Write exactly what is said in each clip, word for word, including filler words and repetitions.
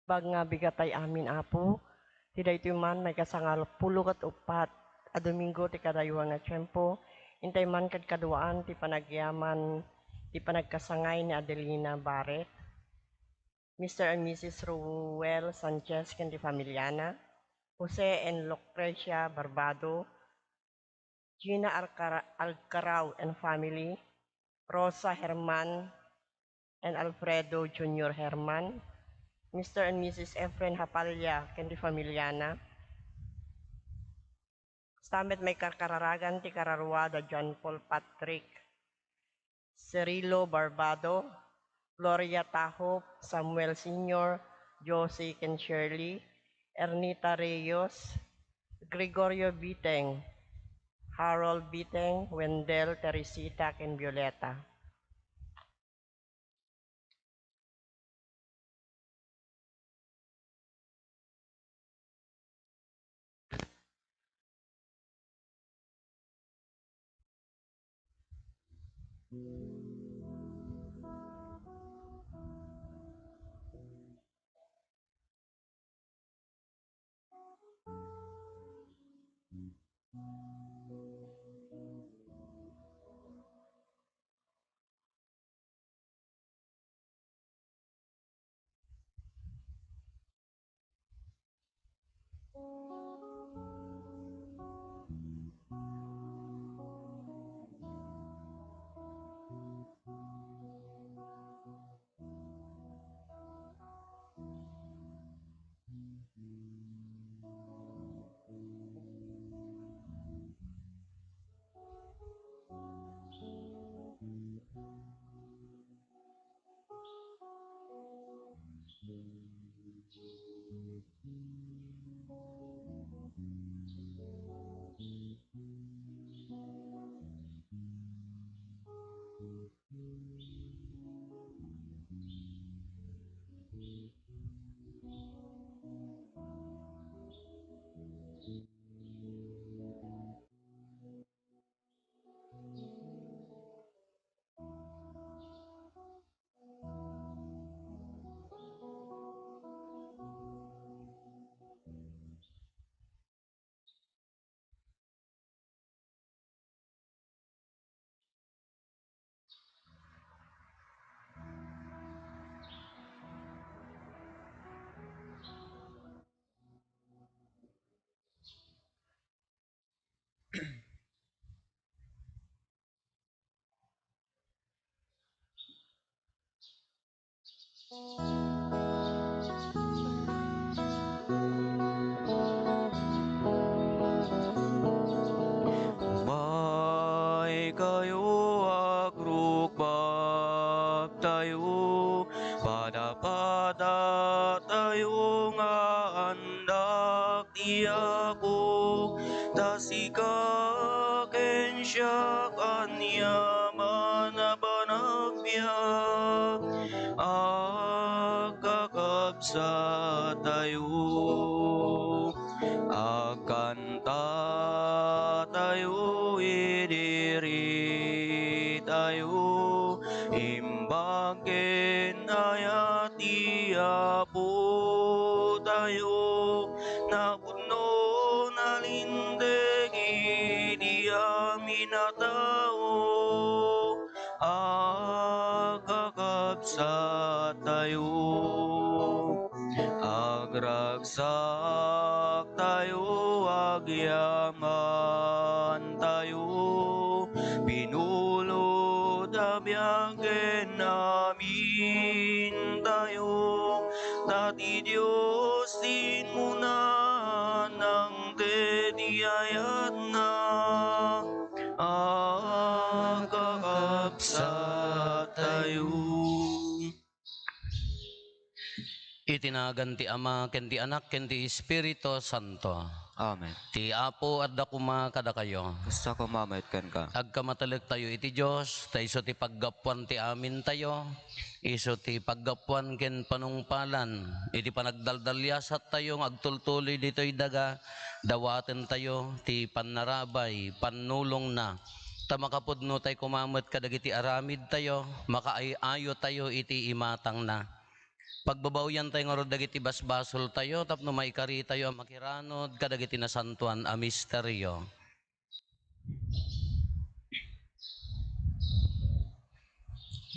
Bag nga bigatay amin, Apo, ti daytoy man maikasangapulo ket uppat a Domingo ti kadayuan nga tiempo, intay man kadkaduaan ti panagyaman ti panagkasangay ni Adelina Barret, Mister and Missus Ruel Sanchez ken ti familiana, Jose and Lucrecia Barbado, Gina Alcara-, Alcarao and family, Rosa Herman and Alfredo Junior Herman, Mister and Missus Efren Hapalla ken ti familiana. Kasta met maikarkararagan ti kararua da John Paul Patrick, Cirilo Barbado, Gloria Tahop, Samuel Senior, Josie ken Shirley, Ernita Reyes, Gregorio Biteng, Harold Biteng, Wendell, Teresita ken Violeta. Umay kayo, agrukbab tayo, padapadatayo nga annak ti Apo, ta sika ken siak aniaman a panagbiag, agkakabsat tayo, agkanta tayo, idiri tayo, imbag ken ayat ti Apo tayo, napudno, nalinteg idi amin a tao, agkakabsat tayo, agragsak tayo, agyaman tayo, pinulot a biag ken amin tayo, ta ti Dios ti immuna, nangted ti ayatna, agkakabsat tayo. Iti nagan ti Ama, ken ti Anak, ken ti Espiritu Santo. Amen. Ti Apo adda koma kadakayo. Kasta koma met kenka. Agkamatelektayo iti Dios, ta isu ti paggapuan ti amintayo, isu ti paggapuan ken panungpalan iti panagdaldaliasattayo nga agtultuloy ditoy daga, dawatentayo ti pannarabay, pannulongna, ta makapudnotay koma met kadagiti aramidtayo, makaay-ayotayo iti imatangna. Pagbabawiantayo ngarud dagiti basbasoltayo tapno maikaritayo a makiranod kadagiti nasantoan a misterio.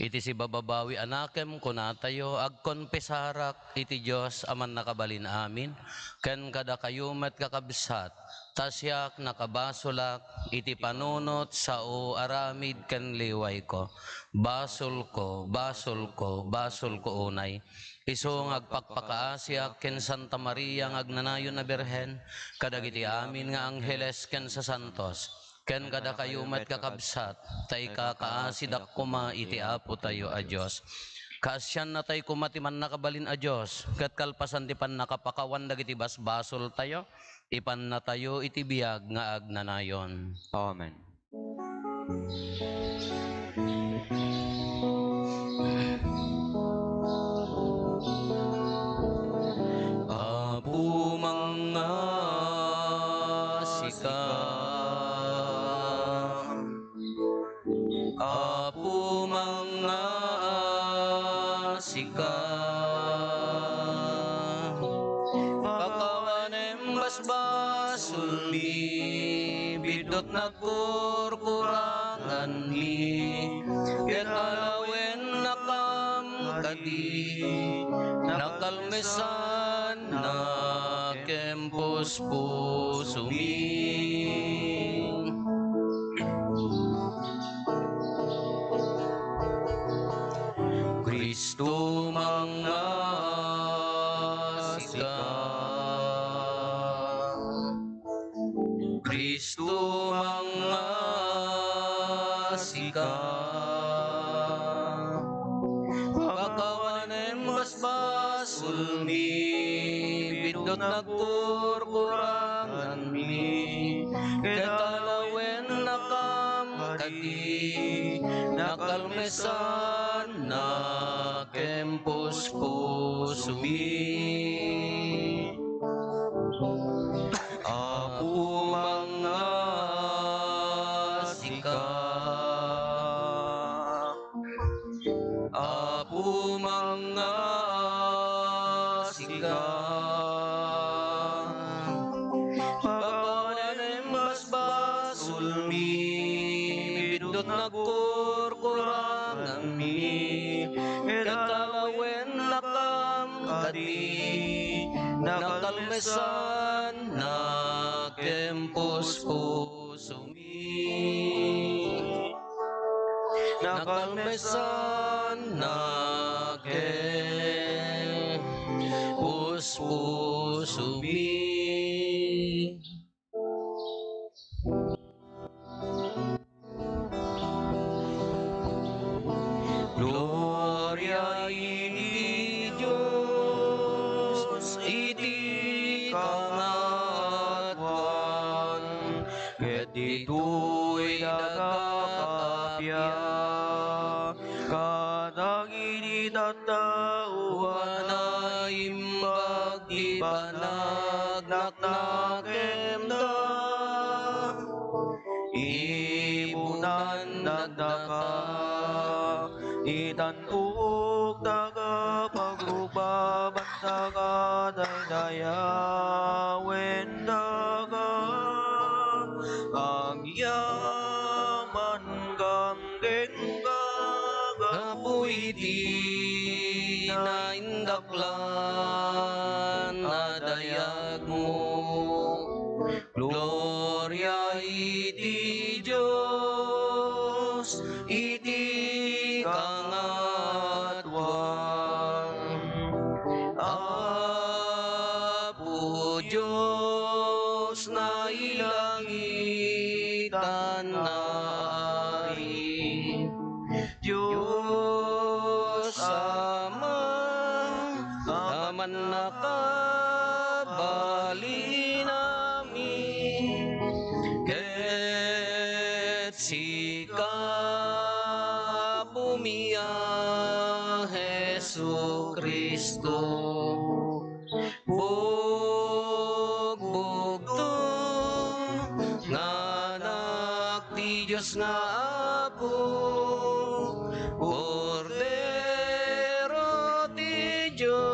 Iti sibababawi a nakem, kunatayo, agkonfesarak iti Dios a Mannakabalin-amin, ken kadakayo met, kakabsat, ta siak nakabasolak iti panunot, sao, aramid, ken liwayko. Basolko, basolko, basolko unay. Isu nga agpakpakaasiak ken Santa Maria nga agnanayon a Birhen, kadagiti amin nga angheles ken sasantos, ken kadakayo met, kakabsat, ta ikakaasidak koma iti Apotayo a Dios. Kaasiannatayo koma ti Mannakabalin a Dios, ket kalpasan ti pannakapakawan dagiti basbasoltayo, ipannatayo iti biag nga agnanayon. Amen. Apo, mangngasika. Apo, mangngasika. Pakawanem basbasolmi, biddut nagkurkuranganmi, ket alawennakam kadi, nakalmesannak ken puspusomi. Cristo, mangngasika. Cristo, mangngasika. Pakawanem basbasolmi, biddut nagkurkuranganmi, ket alawennakam kadi, nakalmesannak ken puspusomi. Apo, mangngasika. Apo, mangngasika. Pakawanem basbasolmi, biddut nagkurkuranganmi, ket alawennakam kadi, nakalmesannak ken puspusomi. Nakalmesannak ken puspusomi. Gloria iti Dios iti kangatoan, ket ditoy daga kappia, kadagiti tattao a naimbag ti panagnaknakemda. Ipunandakdaka, itan tuokdaka, pagrubabandaka, daydayawendaka, agyamankan kenka, gapu iti naindaklan a dayagmo. Gloria iti Dios iti kangatoan. Apo Dios, nailangitan a Ari, Dios Ama a mannakabalin-amin, ket sika, Apomi a Jesu-Cristo, bugbugto nga Anak ti Dios nga Apo, Kordero ti Dios.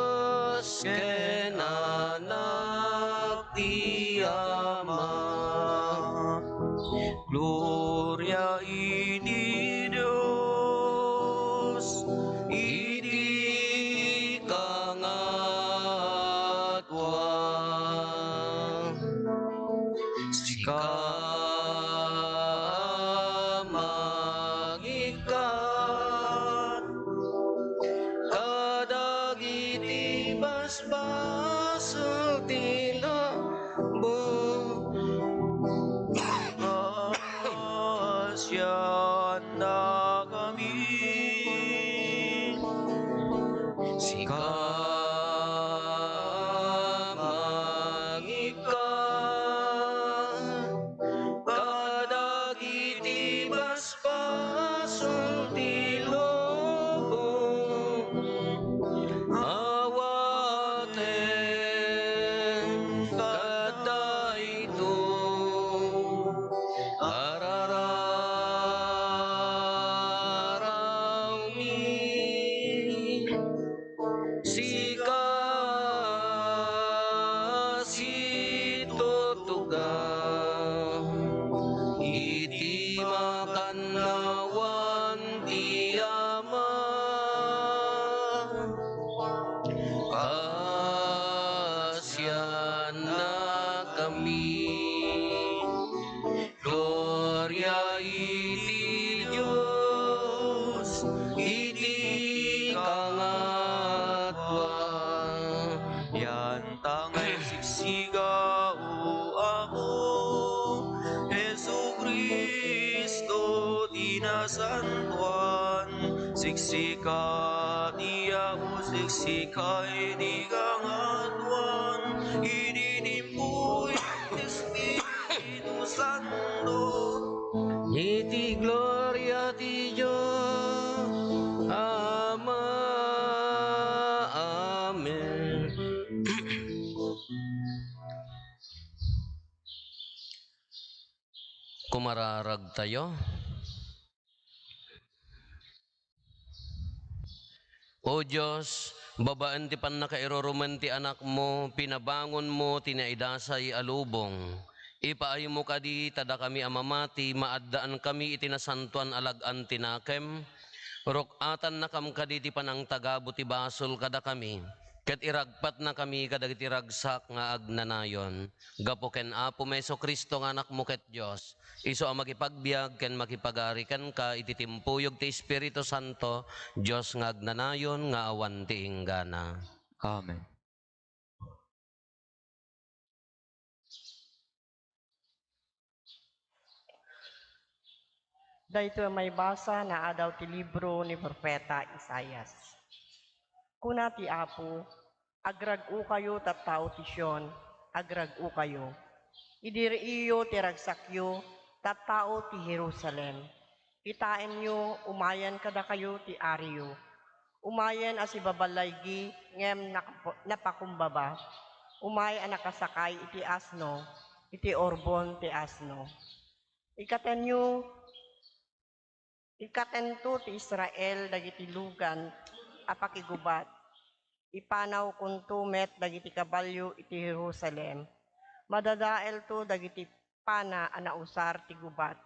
iti kangatuan. Sika a mangikkat kadagiti basbasol ti lubong. Pasiannakami. Sika a mangikkat kadagiti basbasol ti lubong. Awaten kadaytoy ararawmi. Sika a situtugaw iti makannawan ti Ama. Pasiannakami. Gloria iti Dios iti kangatuan. Dianta nga sigsiga, O Apo, Jesu-Cristo ti nasantoan. Siksika ti Apo, siksika iti kangatuan. Idi timpuy ti Espiritu Santo. Iti gloria ti Dios Ama. Amen. Kumararagtayo. O Dios, babaen ti pannakairurumen ti Anakmo, pinabangonmo ti naidasay a lubong. Ipaaymo kadi ta dakami a mamati, maaddaankami iti nasantoan a lag-an ti nakem. Ruk-atannakam kadi ti panangtagabo ti basol kadakami, ket iragpatnakami kadagiti ragsak nga agnanayon. Gapu ken Apomi Jesu-Cristo nga Anakmo ket Dios, isu a makipagbiag ken makipagari kenka iti timpuyog ti Espiritu Santo, Dios nga agnanayon nga awan ti inggana. Amen. Daytoy a maibasa naadaw ti libro ni Profeta Isaias. Kuna ti Apo, "Agrag-okayo, tattao ti Sion, agrag-okayo. Idiriiyo ti ragsakyo, tattao ti Jerusalem. Kitaenyo, umayen kadakayo ti ariyo. Umayen a sibaballaygi, ngem nakap-, napakumbaba. Umay a nakasakay iti asno, iti urbon ti asno." Ikkatenyo, ikkatento ti Israel dagiti lugan a pakigubat. Ipanawkonto met dagiti kabalio iti Jerusalem. Madadaelto dagiti pana a nausar ti gubat.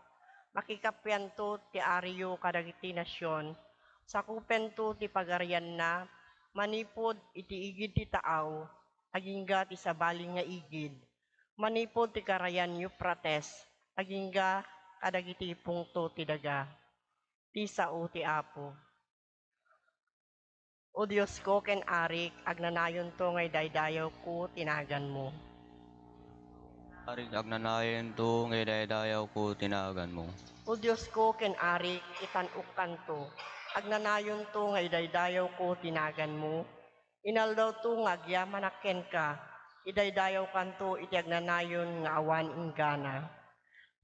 Makikapianto ti ariyo kadagiti nasion. Sakupento ti pagarianna manipud iti igid ti taaw agingga ti sabali nga igid, manipud ti Karayan Eufrates agingga kadagiti pungto ti daga. Ti sao ti Apo. O Diosko ken Arik, agnanayonto nga idaydayawko ti naganmo. Arik, agnanayonto nga idaydayawko ti naganmo. O Diosko ken Arik, itan-okkanto, agnanayonto nga idaydayawko ti naganmo. Inaldawto nga agyamanak kenka, idaydayawkanto iti agnanayon nga awan inggana.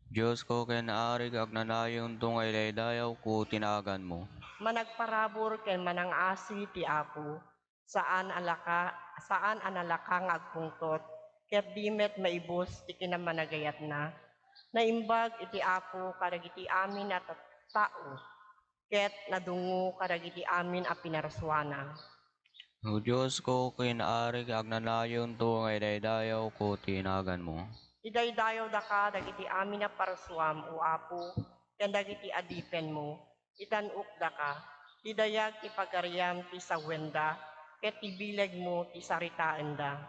Diosko ken Arik, agnanayonto nga idaydayawko ti naganmo. Managparabur ken manangasi ti Apo, saan a laka, saan a nalaka nga agpungtot, ket di met maibus ti kinamanagayatna. Naimbag iti Apo kadagiti amin a tattao, ket nadungngo kadagiti amin a pinarsuana. O Diosko ken Arik, agnanayonto nga idaydayawko ti naganmo. Idaydayawdaka dagiti amin a parsuam, O Apo, ken dagiti adipenmo, itan-okdaka. Ti dayag ti pagariam ti sawenda, ket ti bilegmo ti saritaenda.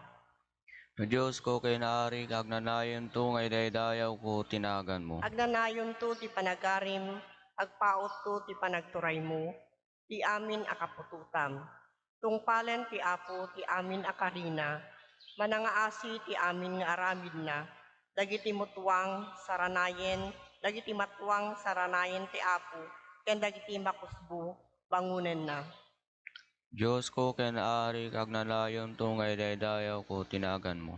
Diosko ken Arik, agnanayonto nga idaydayawko ti naganmo. Agnanayonto ti panagarim, agpautto ti panagturaymo, ti amin a kaputotam. Tungpalen ti Apo ti amin a karina, manangaasi ti amin nga aramidna, dagiti mutuang saranayen, dagiti matuang saranayen ti Apo, ken dagiti makusbo bangonenna. Diosko ken Arik, agnanayonto nga idaydayawko ti naganmo.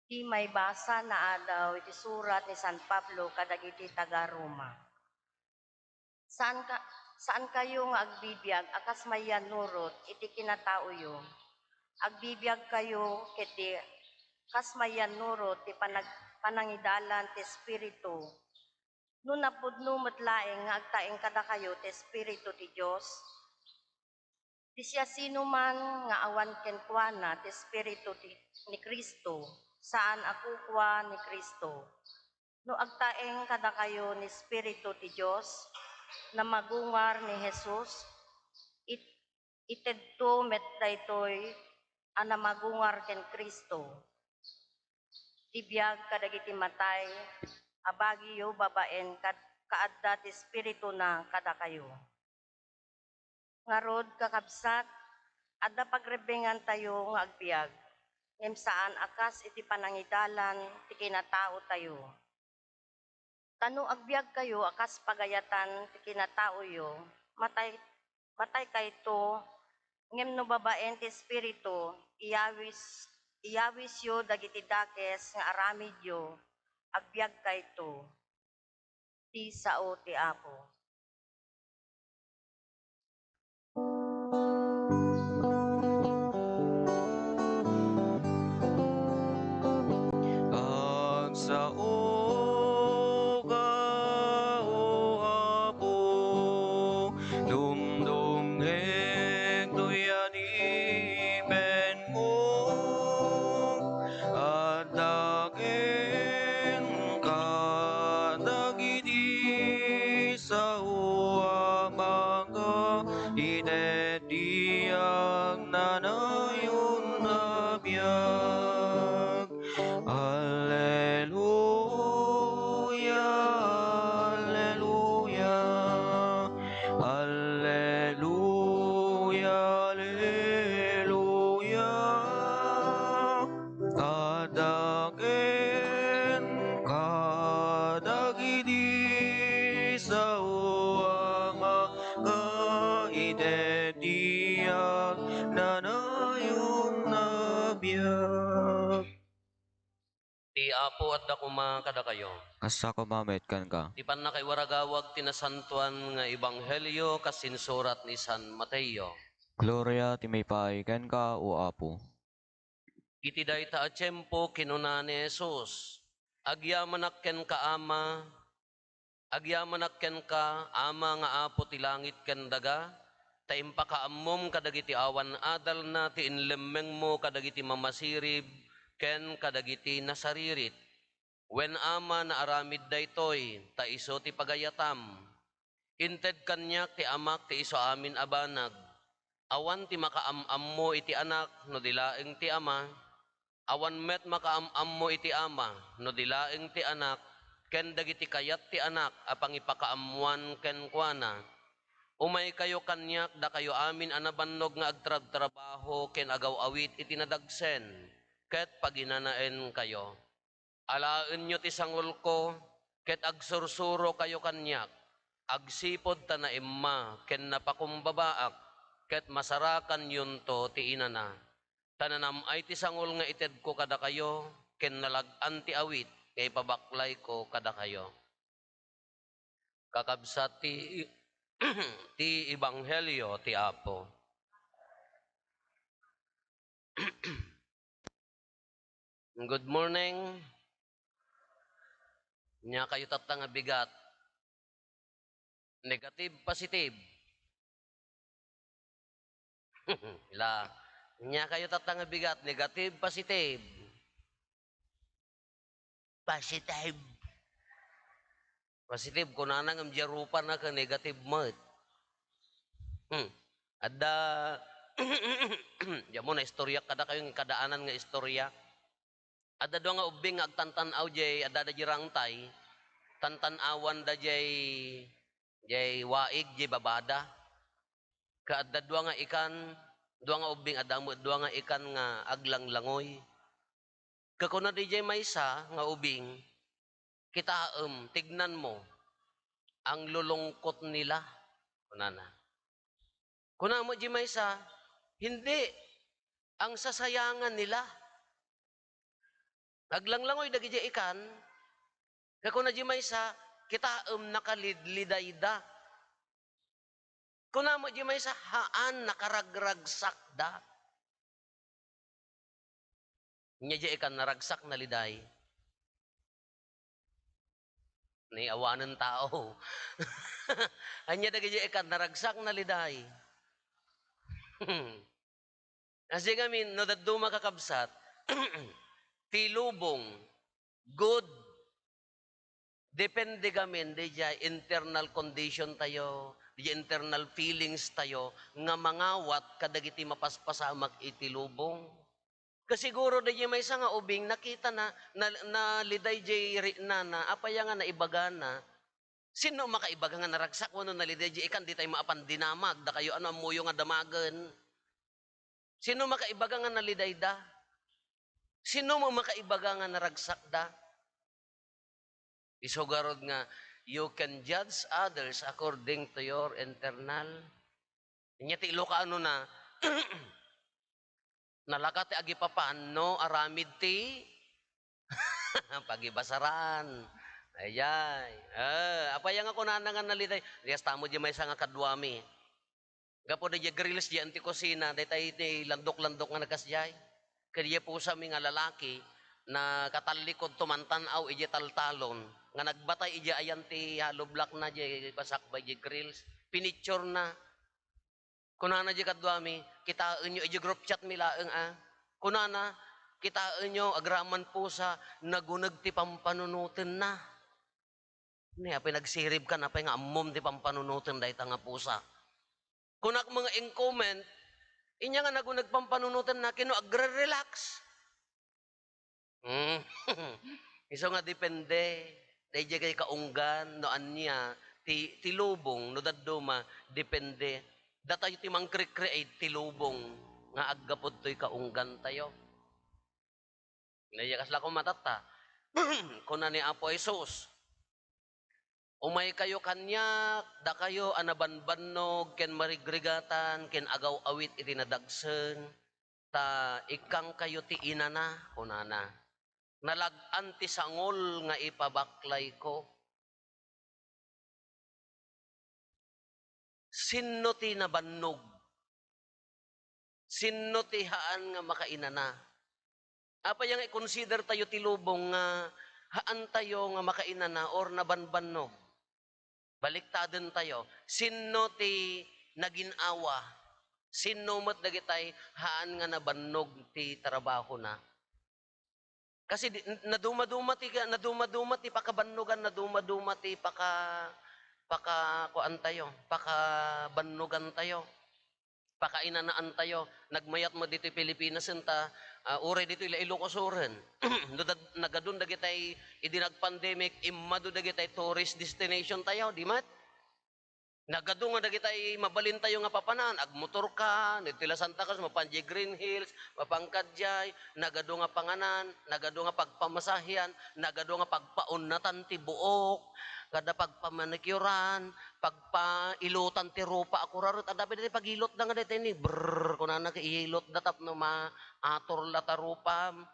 Ti maibasa nga adaw iti surat ni San Pablo kadagiti taga-Roma. Saanka-, saankayo nga agbibiag a kas mayannurot iti kinataoyo. Agbibiagkayo ketdi kas mayannurot ti panag-, panangidalan ti Espiritu. No napudno met laeng nga agtaeng kadakayo ti Espiritu ti Dios, ti siasinoman nga awan kenkuana ti Espiritu ti, ni Cristo, saan a kukua ni Cristo. No agtaeng kadakayo ni Espiritu ti Dios, namagungar ni Jesus, it-, itedto met daytoy a namagungar ken Cristo. Ti biag kadagiti matay a bagiyo babaen kad-, kaadda ti Espirituna kadakayo. Ngarud, kakabsat, adda pagrebbengantayo nga agbiag, ngem saan a kas iti panangidalan ti kinataotayo. Ta no agbiagkayo a kas pagayatan ti kinataoyo, matay-, mataykayto, ngem no babaen ti Espiritu, iyawis-, iyawisyo dagiti dakes nga aramidyo, agbiagkayto. Ti sao ti Apo. Agsaoka, O Apo, dumdumngegto 'yan ipenmo. Adda kenka dagiti sao a mangaited ti agnanayon a biag. Alleluia, alleluia, alleluia, alleluia. Adda kenka dagiti sao a mangaited ti agnanayon a biag. Ti Apo adda koma kadakayo. Kasta koma met kenka. Ti pannakaiwaragawag ti nasantoan nga ebanghelio kas insurat ni San Mateo. Gloria ti maipaay kenka, O Apo. Iti dayta a tiempo, kinuna ni Jesus, "Agyamanak kenka, Ama, agyamanak kenka, Ama nga Apo ti langit ken daga, ta impakaammom kadagiti awan adalna ti inlemmengmo kadagiti mamasirib ken kadagiti nasaririt. Wen, Ama, naaramid daytoy, ta isu ti pagayatam. Inted kaniak ti Amak ti isu amin a banag. Awan ti makaam-ammo iti Anak no di laeng ti Ama. Awan met makaam-ammo iti Ama no di laeng ti Anak ken dagiti kayat ti Anak a pangipakaammoan kenkuana. Umaykayo kaniak, dakayo amin a nabannog nga agtrabtrabaho ken agaw-awit iti nadagsen, ket paginanaenkayo. Alaenyo ti sangulko, ket agsursurokayo kaniak, agsipud ta naimma ken napakumbabaak, ket masarakanyonto ti inana. Ta nanam-ay ti sangul nga itedko kadakayo, ken nalag-an ti awit nga ipabaklayko kadakayo." Kakabsat ti, ti ebanghelio ti Apo. Good morning. Ania kayo tatta nga bigat? Negative, positive? La, nia kayo tatta nga bigat, negative, positive. Positive. Positive, kunana ngem diay rupana ket negative met. Hmm. Adda, diay mo, naistoryak kadakayo ing kadaanan nga istorya. Adda dua nga ubbing nga agtantan-aw diay, adda da diay rangtay, tantan-awanda diay, diay waig, diay babada. Ket adda dua nga ikan, dua nga ubbing, adda met dua nga ikan nga aglanglangoy. Ket kuna diay maysa nga ubing, "Kitaem, tignan mo, ang lulungkot nila," kunana. Kuna met diay maysa, "Hindi, ang sasayangan nila." Aglanglangoy dagidiay ikan, ket kuna diay maysa, "Kitaem, nakalidlidayda." Kuna met diay maysa, "Haan, nakaragragsakda." Nia diay ikan, naragsak, naliday. Ni awanen tao. Ania dagidiay ikan, naragsak, naliday. Kasi ngamin, no dadduma, kakabsat, ti lubong, good. Depende ngamin diay internal condition tayo, diay internal feelings tayo, nga mangawat kadagiti mapaspasamak iti lubong. Kasiguro diay maysa nga ubing, nakitana, na, naliday diay riknana, apay nga naibagana? Sino makaibaga nga naragsak wenno naliday diay ikan? Ditay maapan dinamag, dakayo ano ammoyo nga damagen? Sino makaibaga nga nalidayda? Sino mo makaibaga nga naragsakda? Isu garud nga, you can judge others according to your internal. Nia ti Ilocanona, nalaka ti agipapan no aramid ti pagibasaran. Ayay. Eh, apay nga kunana nga naliday? Diay kastamo diay maysa nga kaduami. Gapu diay grills diay ti kusina, daytay ti landok-landok nga nagkasdiay. Ket diay pusami nga lalaki, nakatallikod tumantan-aw idiay taltalon, nga nagbatay idiay ayan ti hollow block na diay kasakbay diay grills. Pinicture na. Kunana diay kaduami, "Kitaenyo idiay group chat mi laeng, a." Kunana, "Kitaenyo, agraman pusa, naguneg ti pampanunotenna." Ni, apay nagsirib ka, apay nga ammom ti pampanunoten dayta nga pusa? Kunak met nga in comment, inya nga naguneg pampanunotenna, kino agre-relax? Hmm. Isu nga depende. Daydiay kaunggan, no ania, ti, ti lubong, no dadduma, depende. Datayo ti mangcre-create ti lubong nga aggapu ditoy kaunggan tayo. Naya kasla ko matatta. Kuna ni Apo Jesus, "Umaykayo kaniak, dakayo a nabanbannog ken marigrigatan ken agaw-awit iti nadagsen, ta ikkangkayo ti inana," kunana. "Nalag-an ti sangol nga ipabaklayko." Sinno ti nabannog? Sinno ti haan nga makainana? Apay nga i-consider tayo ti lubong nga haan tayo nga makainana or nabanbannog? Baliktaden tayo. Sinno ti nagin-awa? Sinno met dagitay haan nga nabannog ti trabahona? Kasi di, n-, naduma-duma ti, naduma-duma ti pakabannogan, naduma-duma ti paka-, paka-, kuan tayo, pakabannogan tayo, pakainanaan tayo. Nagmayat met ditoy Pilipinas, ta, ah, uray ditoy la Ilocos Sur. No, dag-, nagadun dagitay, idi nag-pandemic, immadu dagitay tourist destination tayo, di met? Nagadu nga dagitay mabalin tayo nga papanan, agmotor ka, ditoy la Santa Cruz, mapan diay Green Hills, mapan kadiay, nagadu nga panganan, nagadu nga pagpamasahian, nagadu nga pagpaunnatan ti buok, kada pagpamanicurean, pagpailutan ti rupa a kuraret, adda pay daytoy pagilutda nga daytoy ni, brrr, kunana, kailutda tapno maatur la ta rupam.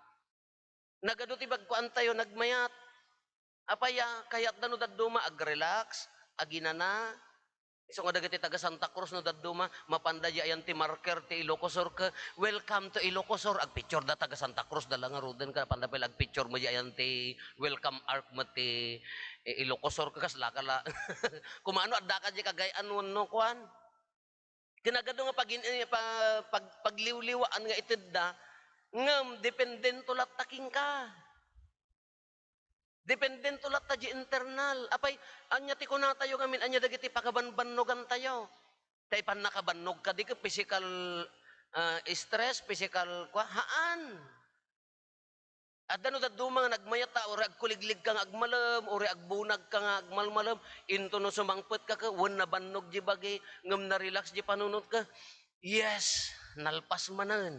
Nagadu ti bagkuan tayo, nagmayat. Apay a kayatda no dadduma, ag-relax, aginana? Isu nga dagiti taga Santa Cruz no dadduma, mapanda diay ayan ti marker ti Ilocos Sur ket, "Welcome to Ilocos Sur." Agpictureda taga Santa Cruz, da la ngaruden ket, panda pay la agpicture met diay ayan ti welcome arch met ti, eh, Ilocos Sur ket, kasla ka la. Kumano, addaka diay kagay-an wenno kuan? Ken nagadu nga pagin-, eh, pa-, pag-, pagliwliwaan nga itedda, ngem dependento latta kenka. Dependento latta di internal. Apay, ania ti kunatayo ngamin, ania dagiti pakabanbannogantayo? Tay pannakabannog kadi ket physical, ah, stress, physical kua-, haan. Adda no dadduma nga nagmayat ta, uray agkuliglig ka nga agmalem, uray agbunag ka nga agmalmalem, into no sumangpet ka ket wen nabannog di bagi, ngem na-relax di panunot ka, yes, nalpas manen.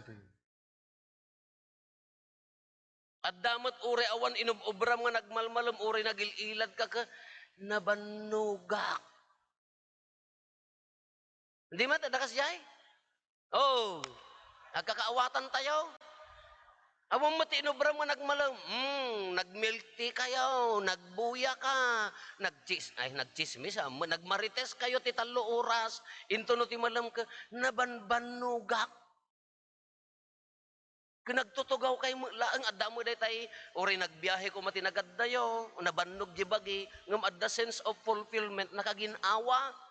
Adda met uray awan inub-ubram nga nagmalmalem, uray nagil-ilad ka ket nabannogak. Di met, adda kasdiay? Oh, agkakaawatantayo. Awan met ti inubram nga nagmalem. Hmm, nag-milk tea kayo, nagbuya ka, nagchis-, ay, nagchismis, ah, ma-, nagmarites kayo ti tallo oras, into no ti malem ka, nabanbannogak. Ken nagtutugaw kay met laeng, adda met daytay, uray nagbiahe koma ti nagaddayo, nabannog di bagi, ngem adda sense of fulfillment, nakagin-awa.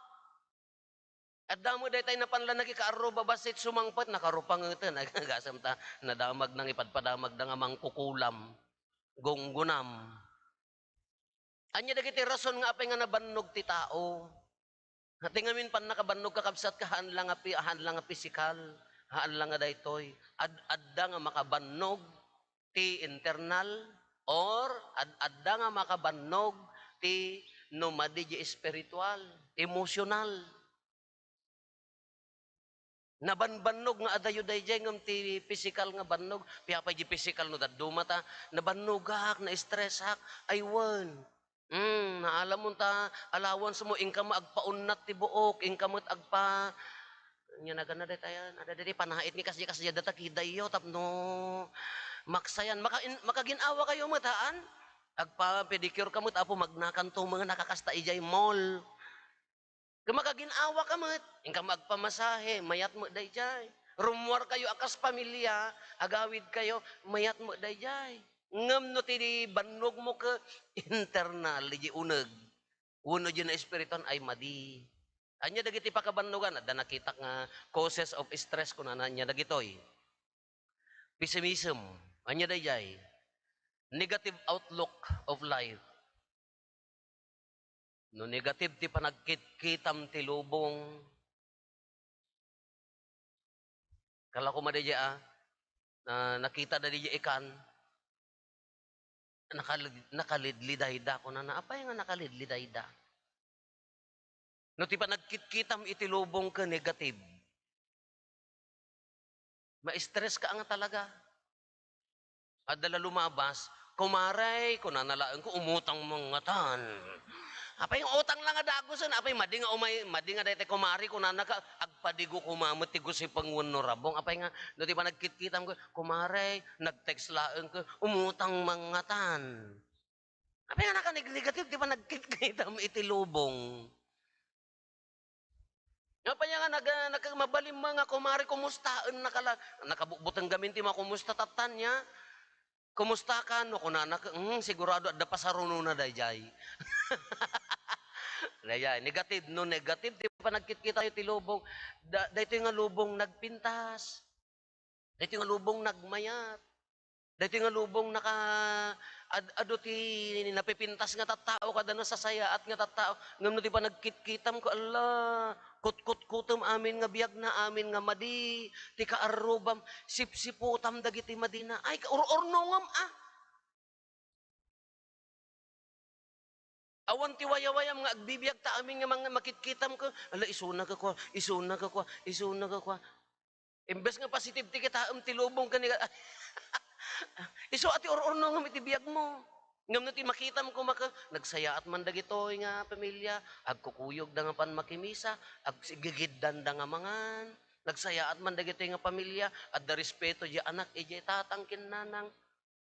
Adda met daytay napan la nagikaarruba, bassit sumangpet, nakarupangeten. Agasem ta, nadamagna nga ipadpadamagda nga mangkukulam, gunggunam. Ania dagiti rason nga apay nga nabannog ti tao? Ti ngamin pannakabannog, kakabsat, ka haan la nga pi-, haan la nga pisikal, haan la nga daytoy. Ad-, adda nga makabannog ti internal or ad-, adda nga makabannog ti no madi di espiritual, emosyonal. Nabanbannog nga adayo daydiay ngem ti pisikal nga bannog, piapay di pisikal no dadduma ta, nabannogak, na-stressak, ay wen. Hmm, naalamon ta, allowance mo, inka met agpaunnat ti buok, inka met agpa-, ania naganna daytayan, ada daydi panait nga kasdi-kasdi, adda ta kidayyo tapno maksayan. Maka-, in-, makagin-awa kayo met, haan? Agpa-pedicure ka met, apo, magnakan to, mga nakakasta idiay mall. Ket makagin-awa ka met, inka met agpamasahe, mayat met daydiay. Rummuar kayo a kas pamilya, agawid kayo, mayat met daydiay. Ngem no ti bannog mo ket internal, di uneg, wenno di naespirituan ay madi. Ania dagiti pakabannogan? Adda nakitak nga causes of stress, kunana, ania dagitoy? Pessimism. Ania daydiay? Negative outlook of life. No negative ti panagkitkitam ti lubong, kala koma daydiay, ah, na-, nakita da daydiay ikan, nakalid-, nakalidlidayda, kunana, apay nga nakalidlidayda? No ti panagkitkitam iti lubong ket negative, ma-stress ka nga talaga. Adda la lumabas, "Kumare," kunana laeng ko, "umutang mangngatan." Apay nga utang la nga dagusen, apay madi nga umay, madi nga daytay kumare, kunana ka, agpadigo koma met ti gusipeng wenno rabong. Apay nga, no ti panagkitkitam ko, "Kumare," nag-text laeng ko, "umutang mangngatan." Apay nga nakanegative ti panagkitkitam iti lubong? Apay nga nag-, nag-, mabalin mo nga kumare, kumustaen na ka la-, nakabutbuteng gamin ti makumusta tatta nia. "Kumusta ka?" No, kunana ka, "Hmm, sigurado adda pasarunona daydiay." Daydiay, negative, no, negative ti panagkitkita ti lubong. Da-, daytoy nga lubong nagpintas. Daytoy nga lubong nagmayat. Daytoy nga lubong naka-, ad-, adu ti napipintas nga tattao kada nasasayaat nga tattao. Ngem no ti panagkitkitam ko, Allah, kutkutkutem amin nga biagna, amin nga madi ti kaarrubam, sipsiputam dagiti madina. Ay, ka-, ur-urnongem, ah. Awan ti wayawayam nga agbibiag ta amin nga mang-, makitkitam ko, "Ala, isuna ka kua, isuna ka kua, isuna ka kua." Imbes nga positive ti kitaem ti lubong ken ni-, isu a ti ur-urnongem iti biagmo. Ngem no ti makitam koma ket, nagsayaat man dagitoy nga pamilya, agkukuyogda nga pan makimisa, agsigigiddanda nga mangan. Nagsayaat man dagitoy nga pamilya, adda respeto di anak, idiay tatang ken nanang.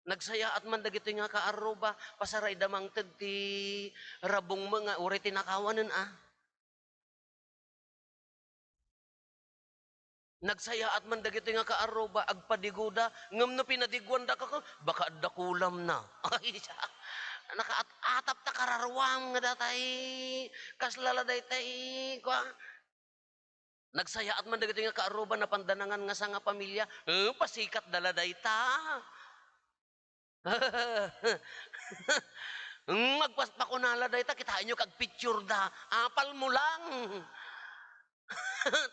Nagsayaat man dagitoy nga kaarruba, pasarayda mangted ti rabong mo nga uray tinakawanen, a. Nagsayaat man dagitoy nga kaarruba, agpadigoda, ngem no pinadiguandaka, baka adda kulamna. Ay, siya, nakaat-atap ta kararuam nga datay, kasla la daytay, kua, Nagsayaat man dagitoy nga kaaruban a pandanangan nga sangapamilia. Eh, pasikatda la dayta. Mm, agpas-, pakunala dayta, kitaenyo kag picture da. Apalmo lang.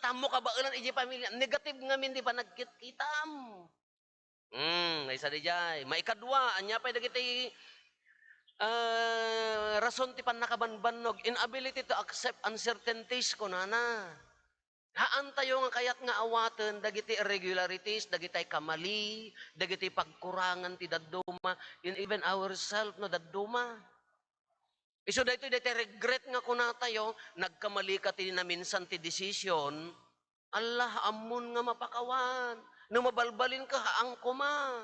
Tammo kabaelan iti pamilia. Negative ngamin ti panagkitkitam. Hmm, maysa diay. Maikadua, ania pay dagiti, ah, rason ti pannakabanbannog? Inability to accept uncertainties, kunana. Haantayo nga kayat nga awaten dagiti irregularities, dagiti kamali, dagiti pagkurangan ti dadduma, in even ourselves no dadduma. Isu daytoy, daytoy regret nga kunatayo, nagkamali ka ti naminsan ti decision, Allah, ammon nga mapakawan. No mabalbalinka, haan koma.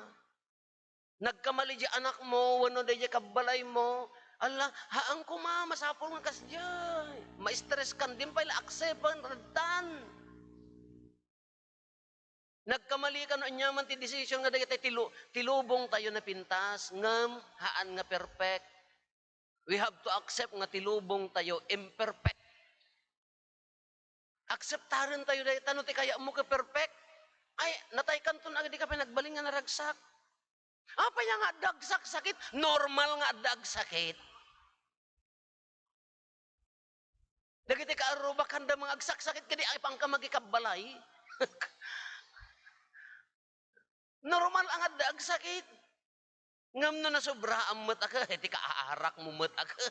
Nagkamali di anakmo, wenno daydi kabbalaymo, Allah, haan koma, masapul nga kasdiay. Ma-stress kan, di pay la acceptan, radtan. Nagkamali ka no aniaman ti decision nga dagiti ti lu-, ti lubong tayo napintas, ngem haan nga perfect. We have to accept nga ti lubong tayo imperfect. Acceptaren tayo dayta no ti kayatmo ket perfect. Ay, nataykanton a dika pay nagbalin nga naragsak. Apay nga adda agsaksakit? Normal nga adda agsakit. Dagiti kaarrubak, haanda nga agsaksakit, kadi ay pangka makikabbalay. Normal nga adda agsakit. Ngem no nasobraan met a ke, ti kaarakmo met a ke,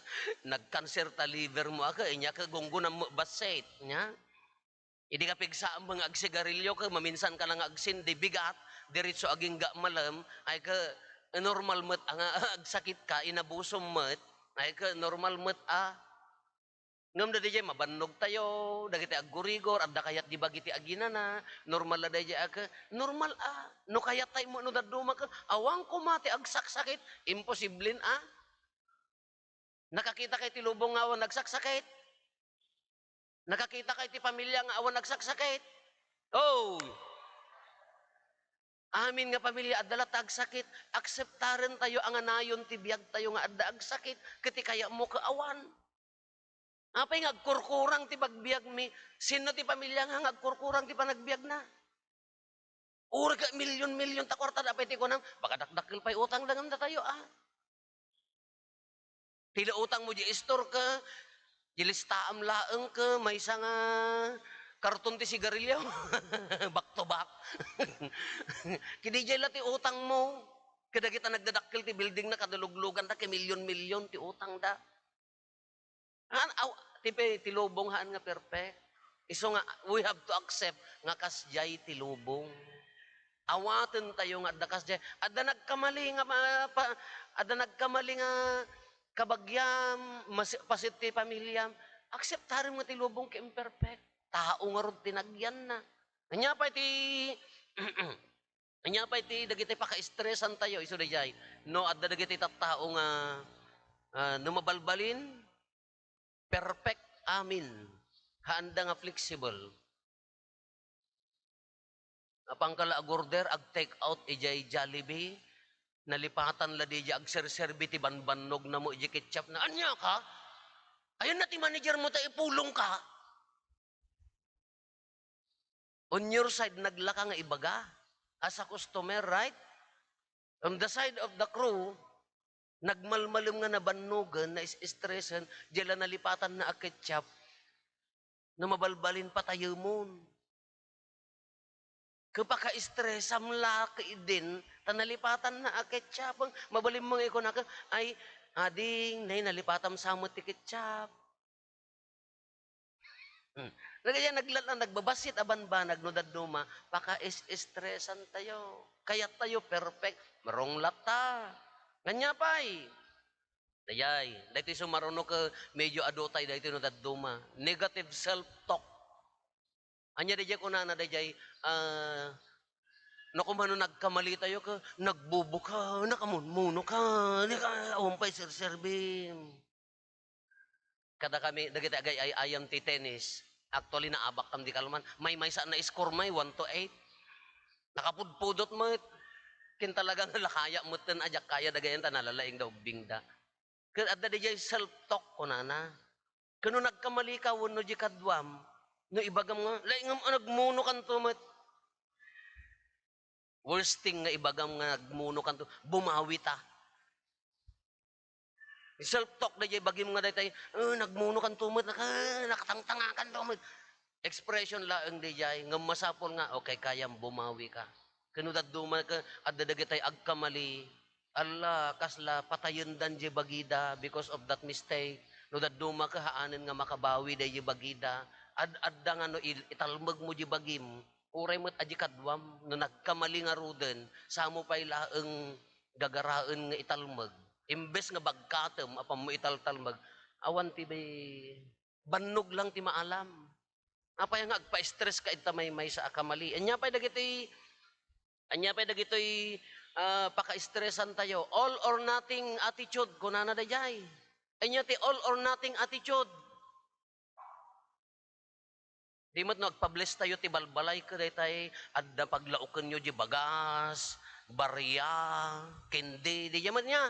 nagkanser ta liver mo a ke, inya ke gunggunam met bassit, nya? Idi ka pigsaam nga agsigarilyo ke, maminsan ka lang nga agsindi, bigat, diretso agingga malem, ay ke, normal met a nga agsakit ka, inabusom met, ay ke, normal met a. Ngem daydiay, mabannog tayo, dagiti aggurigor, adda kayat di bagi ti aginana, normal la daydiay a ke, normal a. No kayat tayo mo, no dadduma ke, awan koma ti agsaksakit, imposible a. Nakakita kay ti lubong nga awan nagsaksakit? Nakakita kay ti pamilia nga awan nagsaksakit? Oh! Amin nga pamilia, adda la ta agsakit, akseptaren tayo a nganayon ti biag tayo nga adda agsakit, ket ti kayatmo ke awan. Apay nga agkurkurang ti pagbiagmi? Sinno ti pamilia nga, nga agkurkurang ti panagbiagna? Uray ka milyon-milyon ta kuarta, apay ti kunam, pakadakdakkel pay utang da ngem datayo, a. Pila utang mo di store ke, di listaam laeng ke, maysa nga karton ti sigarilyo. Back to back. Kidi jay la ti utang mo. Kadagita nagdadakkel ti building na, kaduluglugan da, ke milyon-milyon ti utang da. Haan, aw, ti pe-, ti lubong haan nga perfect. Isu nga, we have to accept nga kasdiay ti lubong. Awaten tayo nga adda kasdiay. Adda nagkamali nga ma-, pa-, adda nagkamali nga kabagiam, mas-, pasit ti pamiliam. Akseptarem nga ti lubong ket imperfect. Tao ngarud ti nagyanna. Ania pay ti Ania pay ti dagiti pakaestresan tayo isu daydiay? No adda dagiti tattao nga, ah, no mabalbalin, perfect amin. Haanda nga flexible. Apangka la agorder, ag-take out idiay Jollibee, nalipatan la didiay agserserbi ti banbannog na mo idiay ketchup na, "Ania ka? Ayan na ti manager mo ta ipulong ka." On your side, naglaka nga ibaga as a customer, right? On the side of the crew, nagmalmalem nga nabannogen, nais-stresen, diay la nalipatan na a ketchup, no mabalbalin patayemon. Ket pakaestresam la ket idin, ta nalipatan na a ketchup. Mabalin mo nga ikunaka, "Ay, ading, nay, nalipatam sa met ti ketchup." Hmm. Nagaya, naglatla, nagbabassit a banbanag no dadduma, pakaes-estresan tayo. Kayat tayo perfect, marunglat ta. Ania pay? Dayay, daytoy sumaruno ke medyo adu tay daytoy no dadduma. Negative self-talk. Ania dayjay kunana dayjay, ah, no kumano nagkamali tayo ke, nagbubuka, nakamunmuno ka, di ka, awan pay serserbim. Kadakami, dagiti agay-ay-ayam ti tennis. Actually, naabaktam di kalman. Maymaysa na score may, one to eight. Nakapudpudot met. Ken talaga nga lakaya metten a diak kaya dagayan ta nalalaing da ubbing da. Ket adda diay self-talk, kunana. Ken no nagkamali ka wenno di kaduam, No ibagam nga, "Laingem a nagmunokanto met." Worst thing nga ibagam nga nagmunokanto, bumawita. Self-talk dayjay bagim nga daytay, "Eh, nagmunokanto met, naka-, nakatangtangakanto met." Expression laeng dayjay, ngem masapul nga, okay, kayam, bumawika. Ken no dadduma ket adda dagitay agkamali, ala, kasla patayendan jay bagida because of that mistake. No dadduma ket haanen nga makabawi dayjay bagida. Ad-, adda nga no il-, italmegmo jay bagim, uray met a jay kaduam, no nagkamali ngaruden, samo pay laeng gagaraen nga italmek. Imbes nga bagkatem, apanmo italtalmek, awan ti bay-, bannog lang ti maalam. Apay nga agpa-stress ka ita maymaysa a kamali? Ania pay dagitoy, ania pay dagitoy, ah, paka-stressan tayo? All or nothing attitude, kunana dayjay. Ania ti all or nothing attitude? Di met no agpa-bless tayo ti balbalay ket daytay adda paglaokenyo di bagas, barya, kendi, di met nia.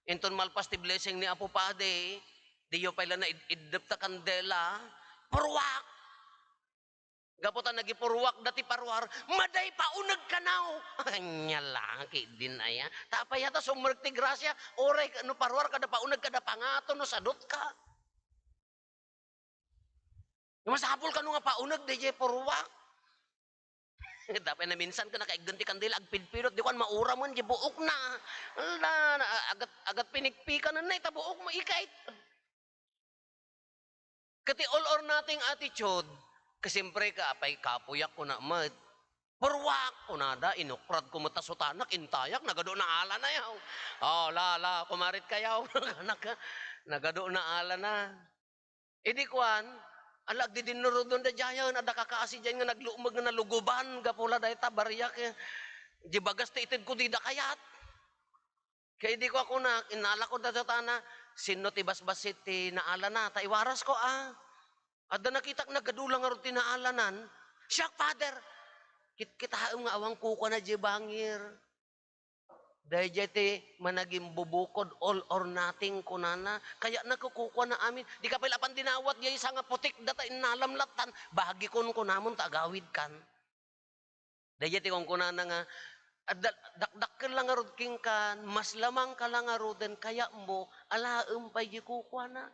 Inton malpas ti blessing ni Apo Padi, diyo pay la naid-iddep ta kandela, purwak! Gapu ta nagipurwak da ti paruar, maday pauneg kanaw. Ania la ketdin aya. Ta apay ata sumrek ti grasia, uray no paruar kada pauneg kada pangato no sadut ka. Masapul kano nga pauneg dayjay purwak. Tapay naminsan ket nakaiggen ti kandila, agpidpidot, di kuan, mauramen di buokna. Ala, na, agat, agat pinigpikanen na ita buokmo, ikay. Ket ti all or nothing attitude, ket siempre ka, apay kapuyak, kuna met. Purwak, kunada, inukradko met ta sutanak, intayak, nagadu naalana yaw. Oh, la, la, kumarit kayaw. Nagadu naalana. Idi kuan, ala, agdidinnurodon daydiayen, adda kakaasi diay nga naglumeg nga nalugoban, gapu la dayta, bariak, eh. Di bagas ti itedko dida kayat. Ket idi kua kunak, innalakon da tana, "Sinno ti basbassit ti naalana? Ta iwarasko, a." Adda nakitak nagadu la ngarud ti naalanan. "Siak, Father." Kitkitaem nga awan kukuana diay bangir. Daydiay ti managimbubukod, all or nothing, kunana. Kayatna kukuana amin. Di ka pay la apan dinawat diay sanga putik data innalam lattan. Bagikon kunamon ta agawidkan. Daydiay ti kunkunana nga, adda, dakdakkel la ngarud kenka, mas lamang ka la ngaruden, kayatmo, alaem pay di kukuana.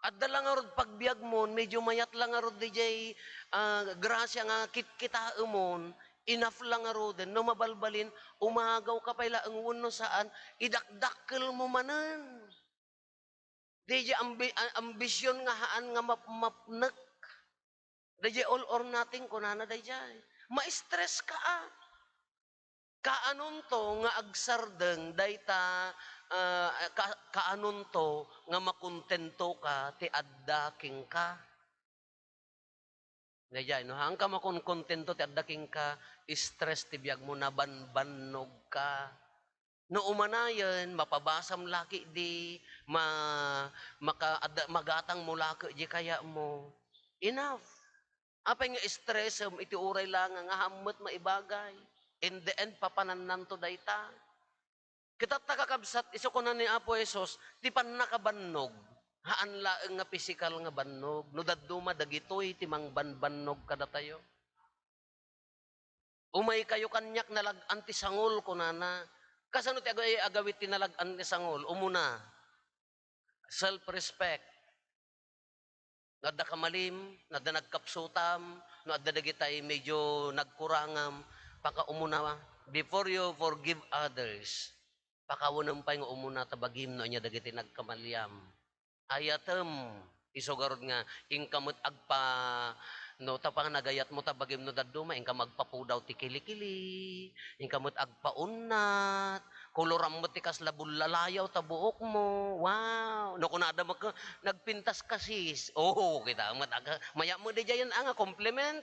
Adda la ngarud pagbiagmon, medyo mayat la ngarud diay, ah, grasia nga kitkitaemon, enough la ngaruden, no mabalbalin, umagaw ka pay laeng wenno saan, idakdakkelmo manen. Daydiay ambi-, a-, ambision nga haan nga mapmapnek. Daydiay all or nothing, kunana daydiay. Ma-stress ka, a. Kaanonto nga agsardeng dayta, ah, ka-, kaanonto nga makontento ka ti adda kenka? Daydiay, no, haanka makonkontento ti adda kenka, stress ti biagmo, nabanbannog ka. No umanayen, mapabasam la ketdi, ma-, maka-, adda, magatangmo la ketdi kayatmo. Enough. Apay nga stressem iti uray la nga, nga haan met maibagay? In the end, papanannanto dayta. Ket ta, kakabsat, isu kuna ni Apo Jesus, ti pannakabannog, haan laeng nga pisikal nga bannog, no dadduma dagitoy ti mangbanbannog kadatayo. "Umaykayo kaniak, nalag-an ti sangol," kunana. Kasano ti ag-, agawid ti nalag-an ti sangol? Umuna, self-respect. No adda kamalim, no adda nagkapsutam, no adda dagitay medyo nagkurangam, pakaumuna, before you forgive others, pakawanem pay nga umuna ta bagim no ania dagiti nagkamaliam. Ayatem, isu garud nga, inka met agpa-, no, ta panagayatmo ta bagim no dadduma, inka magpapudaw ti kilikili, inka met agpaunnat, koloram met ti kasla bullalayaw ta buokmo. Wow! No kunada met, "Nagpintas ka, sis." Oo, kita met, aga, mayat met diay a nga compliment.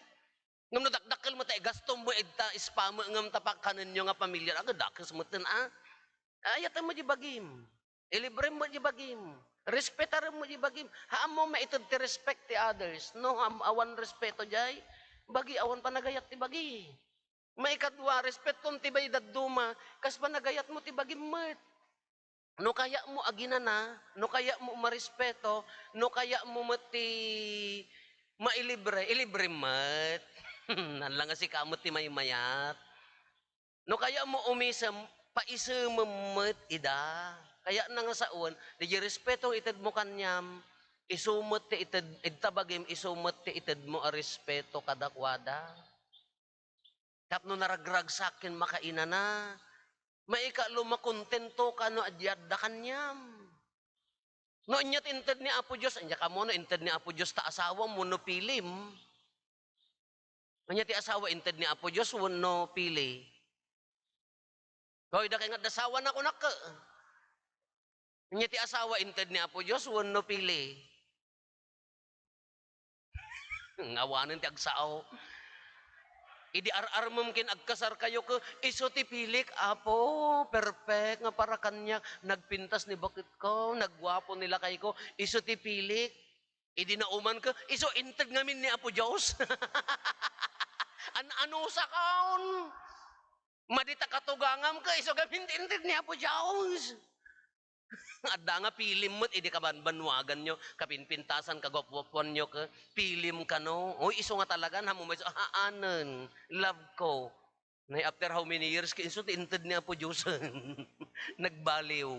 Ngem no dakdakkel met ta igastom mo, ita spa mo, ngem ta pakkanenyo nga pamilya, aga, dakes met ten, a. Ayatem met diay bagim. Ilibrem met diay bagim. Respetarem met diay bagim. Haanmo maited ti respect ti others. No, am-, awan respeto diay bagi, awan panagayat ti bagi. Maikadua, respetom ti bay dadduma, kas panagayatmo ti bagim met. No kayatmo aginana, no kayatmo marespeto, no kayatmo met ti mailibre, ilibre met. Nalla nga sika met ti maymayat. No kayatmo umisem, paisemem met ida. Kayatna nga sawen, diay respeto nga itedmo kaniam, isu met ti ited-, ita bagim, isu met ti itedmo a respeto kadakuada. Tapno naragragsak ken makainana, maikatlo, makontento ka no adda kaniam. No ania ti inted ni Apo Dios, ania kamo no inted ni Apo Dios ta asawam wenno pilim? Ania ti asawa, inted ni Apo Dios wenno pili? Hoy, dakay nga adda asawana, kunak. Ania ti asawa, inted ni Apo Dios wenno pili? Awanen ti agsao. Idi ar-armem ken agkasarkayo ket, "Isu ti pilik, Apo, perfect nga para kaniak. Nagpintas ni baketko, nagguapo ni lakayko, isu ti pilik." Idi nauman ket, "Isu inted ngamin ni Apo Dios." An-anusakaon. Madi ta katugangam ket, "Isu ngamin ti inted ni Apo Dios." Adda nga pilim met idi kabanbanwaganyo, kapinpintasan, kaguapguapuanyo, ke, pilim kano. Oy, isu nga talaga, hammo met, haanen, love ko. Nay, after how many years, ke, isu ti inted ni Apo Dios. Nagbaliw.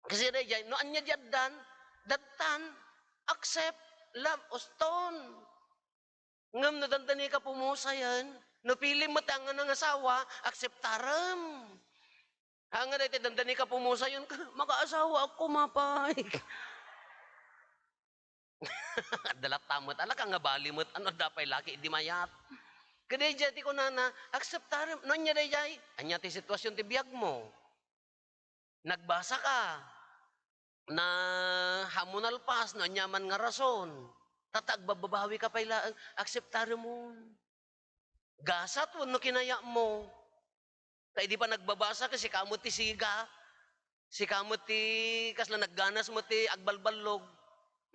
Kasi daydiay, no ania di addan, dattan, accept, love, uston. Ngem no dandani ka pumusayen, no pilim met nga nangasawa, akseptarem. Haan nga daytoy dandani ka pumusayen, "Makaasawa ako, mapay." Adda latta met, alaka nga bali met, ano, adda pay laki idi mayat. Ket daydiay ti kunana, akseptarem. No ania daydiay? Ania ti sitwasyon ti biagmo? Nagbasa ka na hammo nalpas no aniaman nga rason. Tatta, agbabbabawi ka pay laeng, akseptaremon. Gasat wenno kinayatmo. Ta idi panagbabasa ka, sika met ti siga. Sika met ti kasla nagganas met ti agbalballog.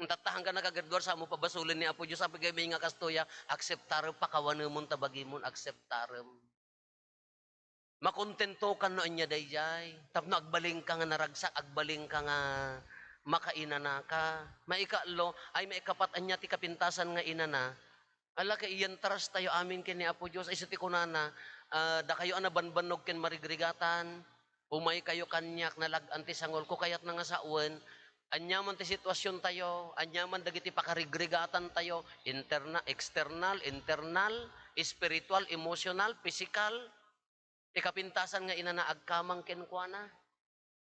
Tatta, hanggan nakagraduar, sa mo pabasolen ni Apo Dios, apay nga kastoy a, akseptarem, pakawanemon ta bagimon, akseptarem. Makontento ka no ania daydiay. Tapno agbalinka nga naragsak, agbalinka nga makainanaka. Maikatlo, ay, maikapat, ania ti kapintasan nga inana? Ala, ket iyan trust tayo amin ken ni Apo Dios. Isu ti kunana, ah, "Dakayo a nabanbannog ken marigrigatan, umaykayo kaniak, nalag-an ti sangolko." Kayatna nga sawen, aniaman ti sitwasyon tayo, aniaman dagiti pakarigrigatan tayo, interna-, external, internal, espiritual, emosyonal, pisikal, ti kapintasan nga inana agkamang kenkuana.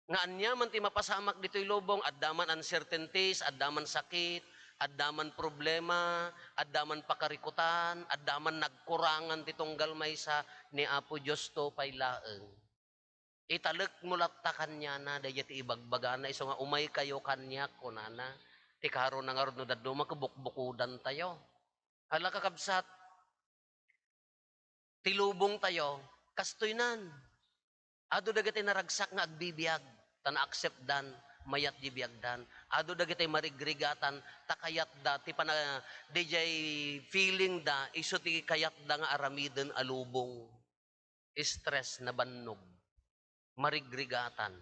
Nga aniaman ti mapasamak ditoy lubong, adda man uncertainties, adda man sakit, adda man problema, adda man pakarikutan, adda man nagkurangan ti tunggal maysa, ni Apo Dios to pay laeng. Italekmo latta kaniana daydiay ti ibagbagana, isu nga, "Umaykayo kaniak," kunana. Ti karona ngarud no dadduma ket bukbukodantayo. Ala, kakabsat, ti lubongtayo, kastoynan. Adu dagiti naragsak nga agbibiag, ta na-acceptdan, mayat di biagdan. Adu dagiti marigrigatan, ta kayatda, ti pana-, daydiay feelingda, isu ti kayatda nga aramiden a lubong. Stress, nabannog, marigrigatan.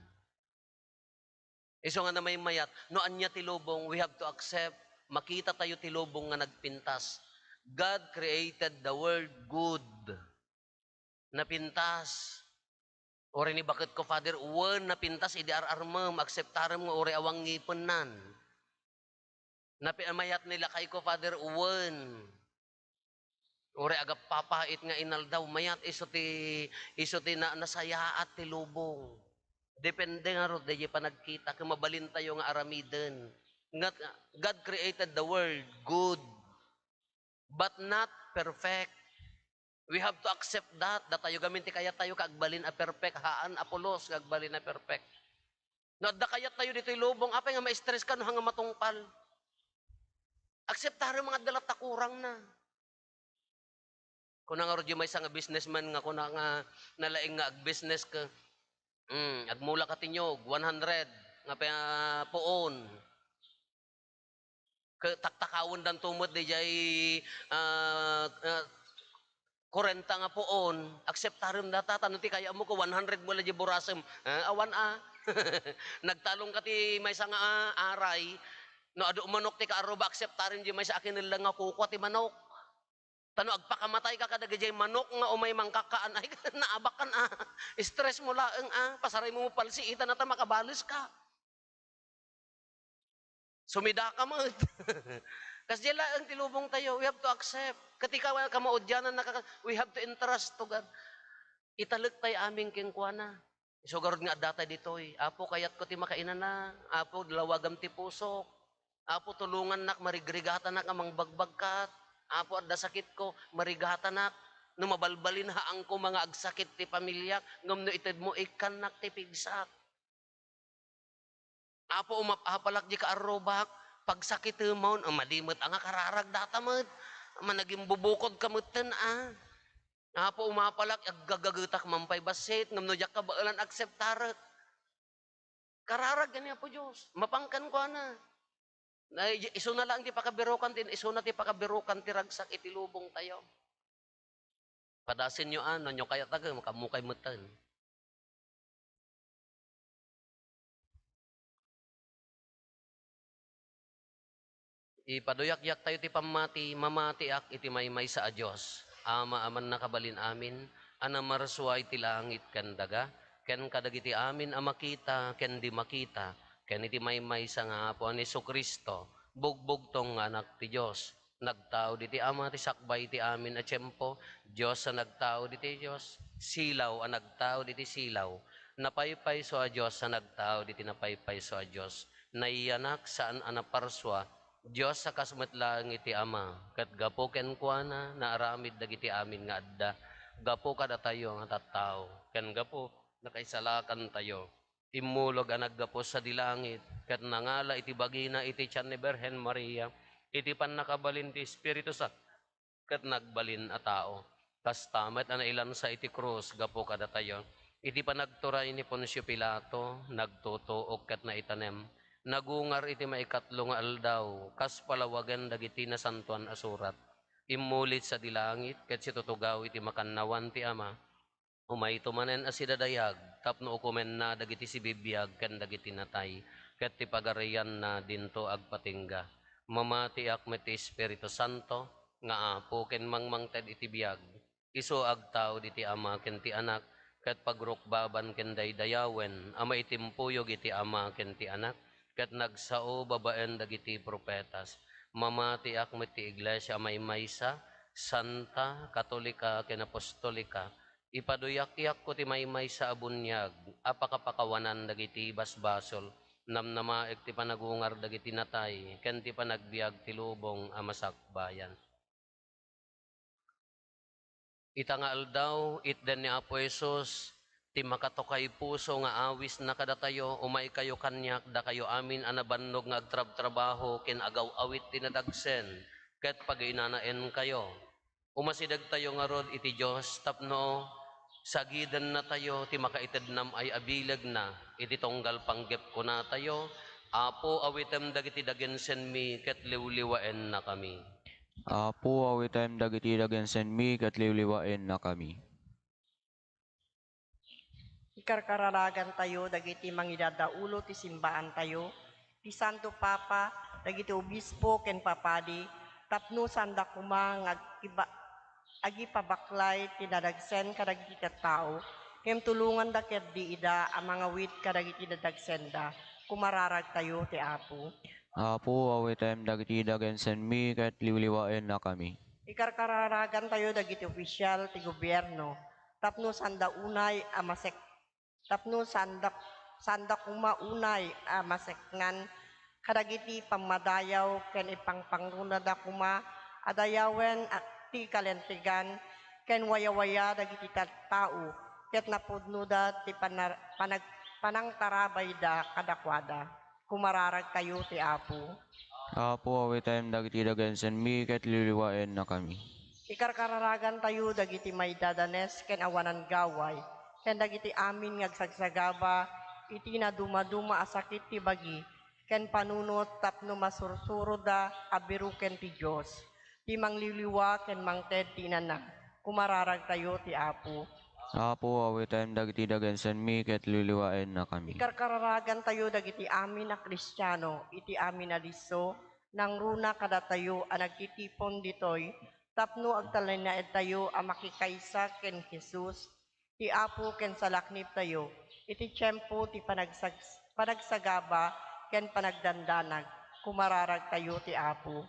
Isu nga namaymayat, no ania ti lubong, we have to accept, makita tayo ti lubong nga nagpintas. God created the world good. Napintas. Uray ni baketko, Father, wen napintas idi ar-armem, akseptarem nga uray awan ngipennan. Napi-, mayat ni lakayko, Father, wen. Uray agappapait nga inaldaw, mayat isu ti, isu ti na-, nasayaat ti lubong. Depende ngarud daydiay panagkita, ket mabalintayo nga aramiden. Nga, God created the world good, but not perfect. We have to accept that. Datayo gamin ti kayatayo nga agbalin a perfect, haan a pulos nga agbalin a perfect. No adda kayattayo ditoy lubong, apay nga ma-stress ka no haan nga matungpal? Akseptarem nga adda latta kurangna. Kuna ngarud diay maysa nga businessman nga kuna nga nalaing nga agbusiness ka, mm, agmula ka ti niyog, one hundred nga pa-, puon. Ke-, taktakawendanto met daydiay, ah, ah, kurenta nga puon, akseptarem data, ta no ti kayatmo ket one hundred mo la diay burasem. Ah, awan a. Nagtalongka ti maysa nga, ah, aray, no adu manok ti kaarruba, akseptarem diay maysa a kinellang nga kukua ti manok. Ta no agpakamatayka kadagidiay manok nga umay mangkakkaan, ay, naabakan, ah. Stress mo laeng, ah. Pasaraymo, mapalsiitan ta makabaleska. Sumidaka met. Kasdiay laeng ti lubongtayo. We have to accept. Ket ikaw, kamaudiananna, we have to entrust to God. Italek tay amin kenkuana. Isu garud nga adda tay ditoy. Apo, kayatko ti makainana. Apo, lawagam ti pusok. Apo, tulongannak, marigrigatanak a mangbagbagkat. Apo, adda sakitko, marigatanak. No mabalbalinhaanko nga agsakit ti pamiliak, ngem no itedmo, ikkannak ti pigsak. Apo, umap-apalak di kaarrubak, pagsakitemon, a, madi met a nga kararag data met, managimbubukodka metten a. Apo, umapalak, aggagagetak man pay bassit, ngem no diak kabaelan, akseptarek. Kararag ken ni Apo Dios, mapan kenkuana. Na, isuna laeng ti pakabirukan, ti, isuna ti pakabirukan ti ragsak iti lubongtayo. Padasenyo a, no, no kayat, aga, makammokay metten. Ipaduyakyak tayo ti pammati, mamatiak iti maymaysa a Dios, Ama a mannakabalin amin, a namarsua iti langit ken daga, ken kadagiti amin a makita ken di makita, ken iti maymaysa nga Apo a ni Jesu-Cristo, bugbugtong nga Anak ti Dios, nagtao diti Ama ti sakbay ti amin a tiempo, Dios a nagtao diti Dios, silaw a nagtao diti silaw, napaypayso a Dios a nagtao diti napaypayso a Dios, nayanak saan a naparsua, Dios a kas met laeng iti Ama, ket gapu kenkuana, naaramid dagiti amin nga adda, gapu kadatayo nga tattao, ken gapu nakaisalakantayo. Immulog a naggapu sadi langit, ket nangala iti bagina iti tian ni Birhen Maria, iti pannakabalin ti Espiritu Santo, ket nagbalin a tao. Kasta met a nailansa iti krus gapu kadatayo. Iti panagturay ni Poncio Pilato, nagtutuok ket naitanem. Nagungar iti maikatlo nga aldaw, kas palawagen dagiti Nasantoan a Surat. Immuli sadi langit, ket situtugaw iti makannawan ti Ama. Umayto manen a sidadayag tapno ukomenna dagiti sibibiag ken dagiti natay, ket ti pagarianna dinto agpatingga. Mamatiak met ti Espiritu Santo nga Apo ken mangmangted iti biag. Isu agtaud iti Ama ken ti Anak, ket pagrukbaban ken daydayawen a maitimpuyog iti Ama ken ti Anak, ket nagsao babaen dagiti profetas. Mamatiak met ti iglesia a maymaysa, santa, katolika, ken apostolika. Ipaduyakyakko ti maymaysa a buniag a pakapakawanan dagiti basbasol. Namnamaek ti panagungar dagiti natay ken ti panagbiag ti lubong a masakbayan. Ita nga aldaw, itden ni Apo Jesus ti makatukay puso nga awisna kadatayo, umaykayo kaniak, dakayo amin a nabannog nga agtrabtrabaho ken agaw-awit ti nadagsen, ket pagainanaenkayo. Umasidegtayo ngarud iti Dios tapno sagidennatayo ti makaitednam ay a bilegna iti tunggal panggep kunatayo, Apo, awitem dagiti dagensenmi ket liwliwaennakami. Apo, awitem dagiti dagensenmi ket liwliwaennakami. Ikarkararagantayo dagiti mangidadaulo ti simbaantayo, ti Santo Papa, dagiti obispo ken papadi, tapno saanda koma nga agkiba-, agipabaklay ti nadagsen kadagiti tattao, ngem tulonganda ketdi ida a mangawit kadagiti nadagsenda. Kumararagtayo ti Apo. Apo, awitem dagiti dagensenmi ket liwliwaennakami. Ikarkararagantayo dagiti ofisial ti gobierno tapno saanda unay a masek-, tapno saanda, saanda koma unay a masekngan kadagiti pammadayaw ken ipangpangrunada koma a dayawen a, ti kalintegan ken wayawaya dagiti tattao ket napudnoda ti panar-, panag-, panangtarabayda kadakuada. Kumararagtayo ti Apo. Apo, awitem dagiti dagensenmi ket liwliwaennakami. Ikarkararagantayo dagiti maidadanes ken awanan gaway, ken dagiti amin nga agsagsagaba iti nadumaduma a sakit ti bagi ken panunot tapno masursuroda a biruken ti Dios, ti mangliwliwa ken mangted ti inana. Kumararagtayo ti Apo. Apo, awitem dagiti dagensenmi ket liwliwaennakami. Ikarkararagantayo dagiti amin a Kristiano iti amin a disso, nangruna kadatayo a nagtitipon ditoy tapno agtalinaedtayo a makikaysa ken Jesus, ti Apo ken salaknibtayo, iti tiempo ti panagsag-, panagsagaba ken panagdandanag, kumararagtayo ti Apo.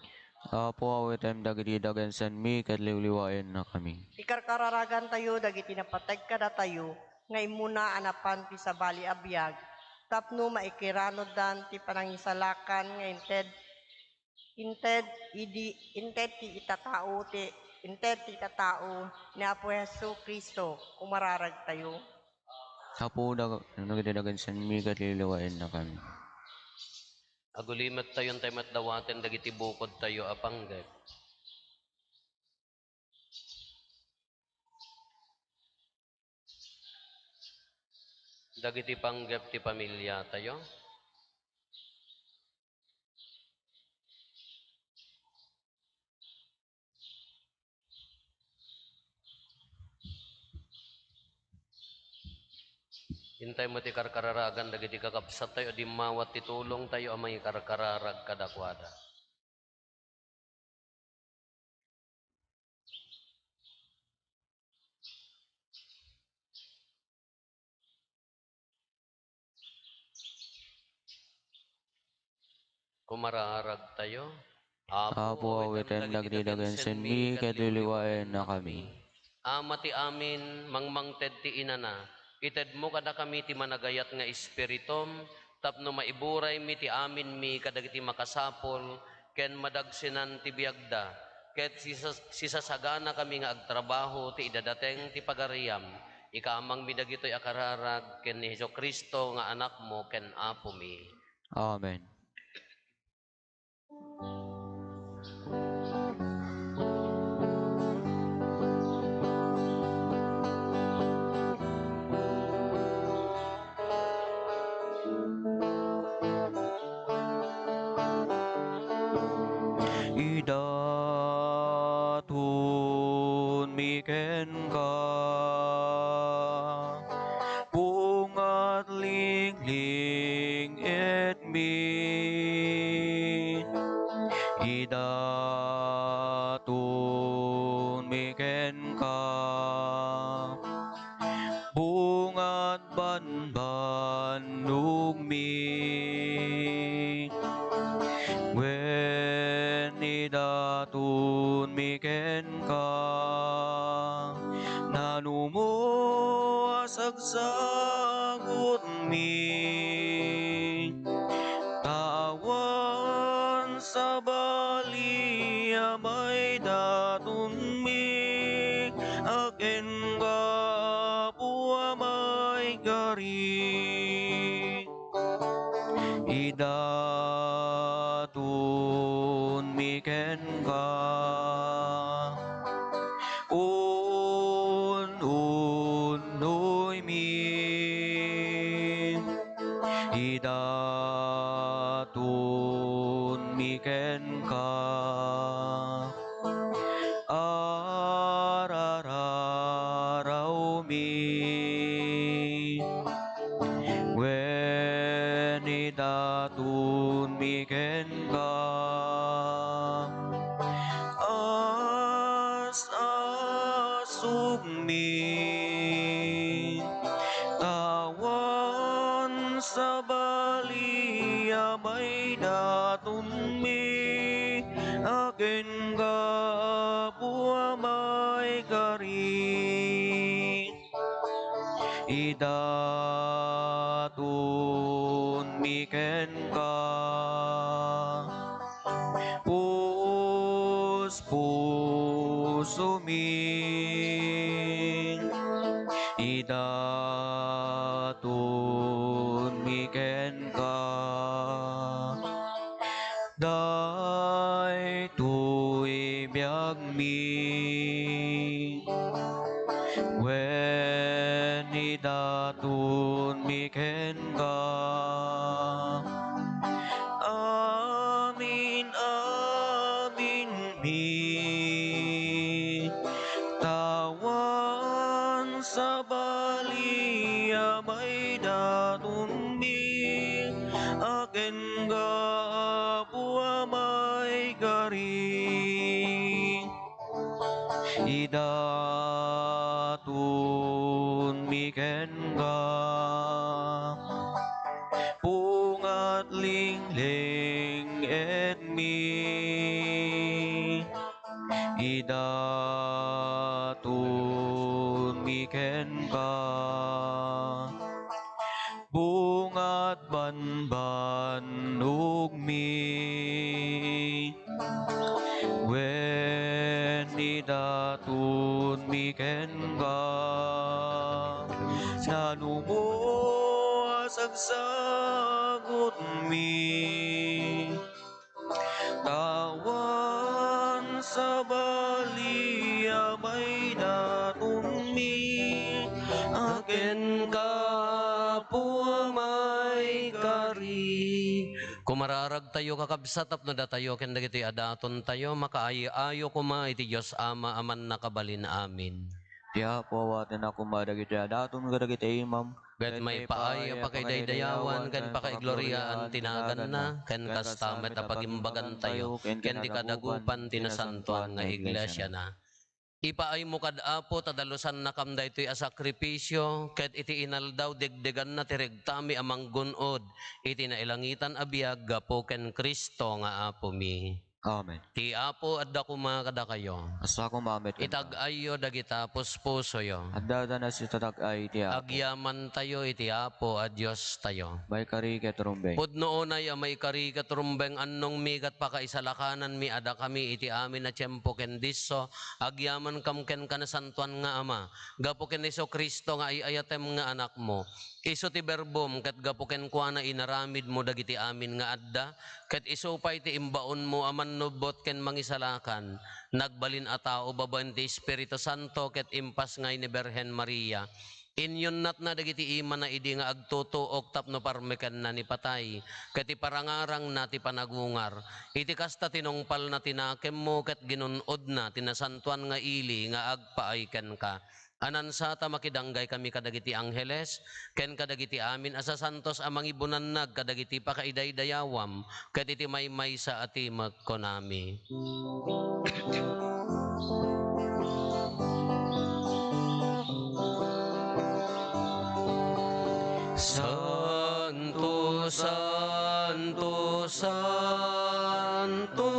Apo, awitem dagiti dagensenmi ket liwliwaennakami. Ikarkararagantayo dagiti napateg kadatayo nga immuna a napan ti sabali a biag tapno maikiranuddan ti panangisalakan nga inted Inted idi, inted ti itatao ti, inted ti itatao ni Apo Jesu-Cristo, kumararagtayo. Apo, dag-, no, dagiti dagensenmi ket liwliwaennakami. Agulimettayo, intay met dawaten dagiti bukodtayo a panggep. Dagiti panggep ti pamiliatayo. Intay met ti karkararagan dagiti kakabsattayo a dimmawat ti tulongtayo a mangikarkararag kadakuada. Kumararagtayo. Apo, awitem dagiti dagensenmi ket liwliwaennakami. Ama ti amin, mangmangted ti inana, itedmo kadakami ti managayat nga Espiritum, tapno maiburaymi ti aminmi kadagiti makasapul ken madagsenan ti biagda, ket sisas-, sisasaganakami nga agtrabaho ti idadateng ti pagariam. Ikamangmi dagitoy a kararag ken ni Jesu-Cristo nga Anakmo ken Apomi. Amen. Idatonmi kenka, pungat lingling-etmi. Idatonmi kenka, pungat banbannogmi. Wen idatonmi kenka, nanumo a sagsagutmi. Ta awan sabali a maidatonmi a kenka, Apo a maikari. Idatonmi kenka, un-unnoymi. Idatonmi kenka, arararawmi. Wen idatonmi kenka, as-asugmi. Ta awan sabali a maidatonmi a kenka, Apo a maikari. Idatonmi kenka, puspusomi. Idatonmi kenka, daytoy biagmi. Wen idatonmi kenka, amin-aminmi. Ta awan sabali a maidatonmi, a kenka, Apo a maikari. Idatonmi kenka, pungat linglingedmi. Idatonmi kenka, pungat banbanogmi. Wen, idatonmi kenka, nanumo a sagsagutmi. Awan sabali a maidatonmi, a kenka, Apo a maikari. Kumararagtayo, kakabsat, tapno datayo ken dagitoy a datontayo makaay-ayo koma iti Dios Ama a mannakabalin amin. Ti Apo, awatenna koma dagiti a daton kadagiti imam, ket maipaay a pakidaydayawan ken pakaigloria ti naganna, ken kasta met a pagimbagantayo ken ti kadagupan ti nasantoan nga iglesiana. Ipaaymo kad Apo ta dalusannakam daytoy a sakrifisio, ket iti inaldaw degdeganna ti regtami a manggun-od iti nailangitan a biag gapu ken Cristo nga Apomi. Amen. Ti Apo adda koma kadakayo. Kasta koma met kenka. Itag-ayyo dagita puspusoyo. Adda ta nasitatag-ay ti Apo. Agyamantayo iti Apo a Diostayo. Maikari ket rumbeng. Pudno unay a maikari ket rumbeng, annongmi ket pakaisalakanan-mi a dakami iti amin a tiempo ken disso, agyamankam kenka, Nasantoan nga Ama, gapu ken Jesu-Cristo nga ay-ayatem nga Anakmo. Isu ti Berbom, ket gapu kenkuana inaramidmo dagiti amin nga adda, ket isu pay ti imbaonmo a mannubbot ken mangisalakan. Nagbalin a tao babaen ti Espiritu Santo ket impasngay ni Birhen Maria. Inyunnatna dagiti imana idi nga agtutuok tapno parmekenna ni patay, ket iparangarangna ti panagungar. Iti kasta, tinungpalna ti nakemmo ket ginun-odna ti nasantoan nga ili nga agpaay kenka. Anansata, makidanggay kami kadagiti angheles ken kadagiti amin a sasantos a mangibunannag kadagiti pakaidaydayawam ket iti maymaysa a timek, kunami. Santo, santo, santo,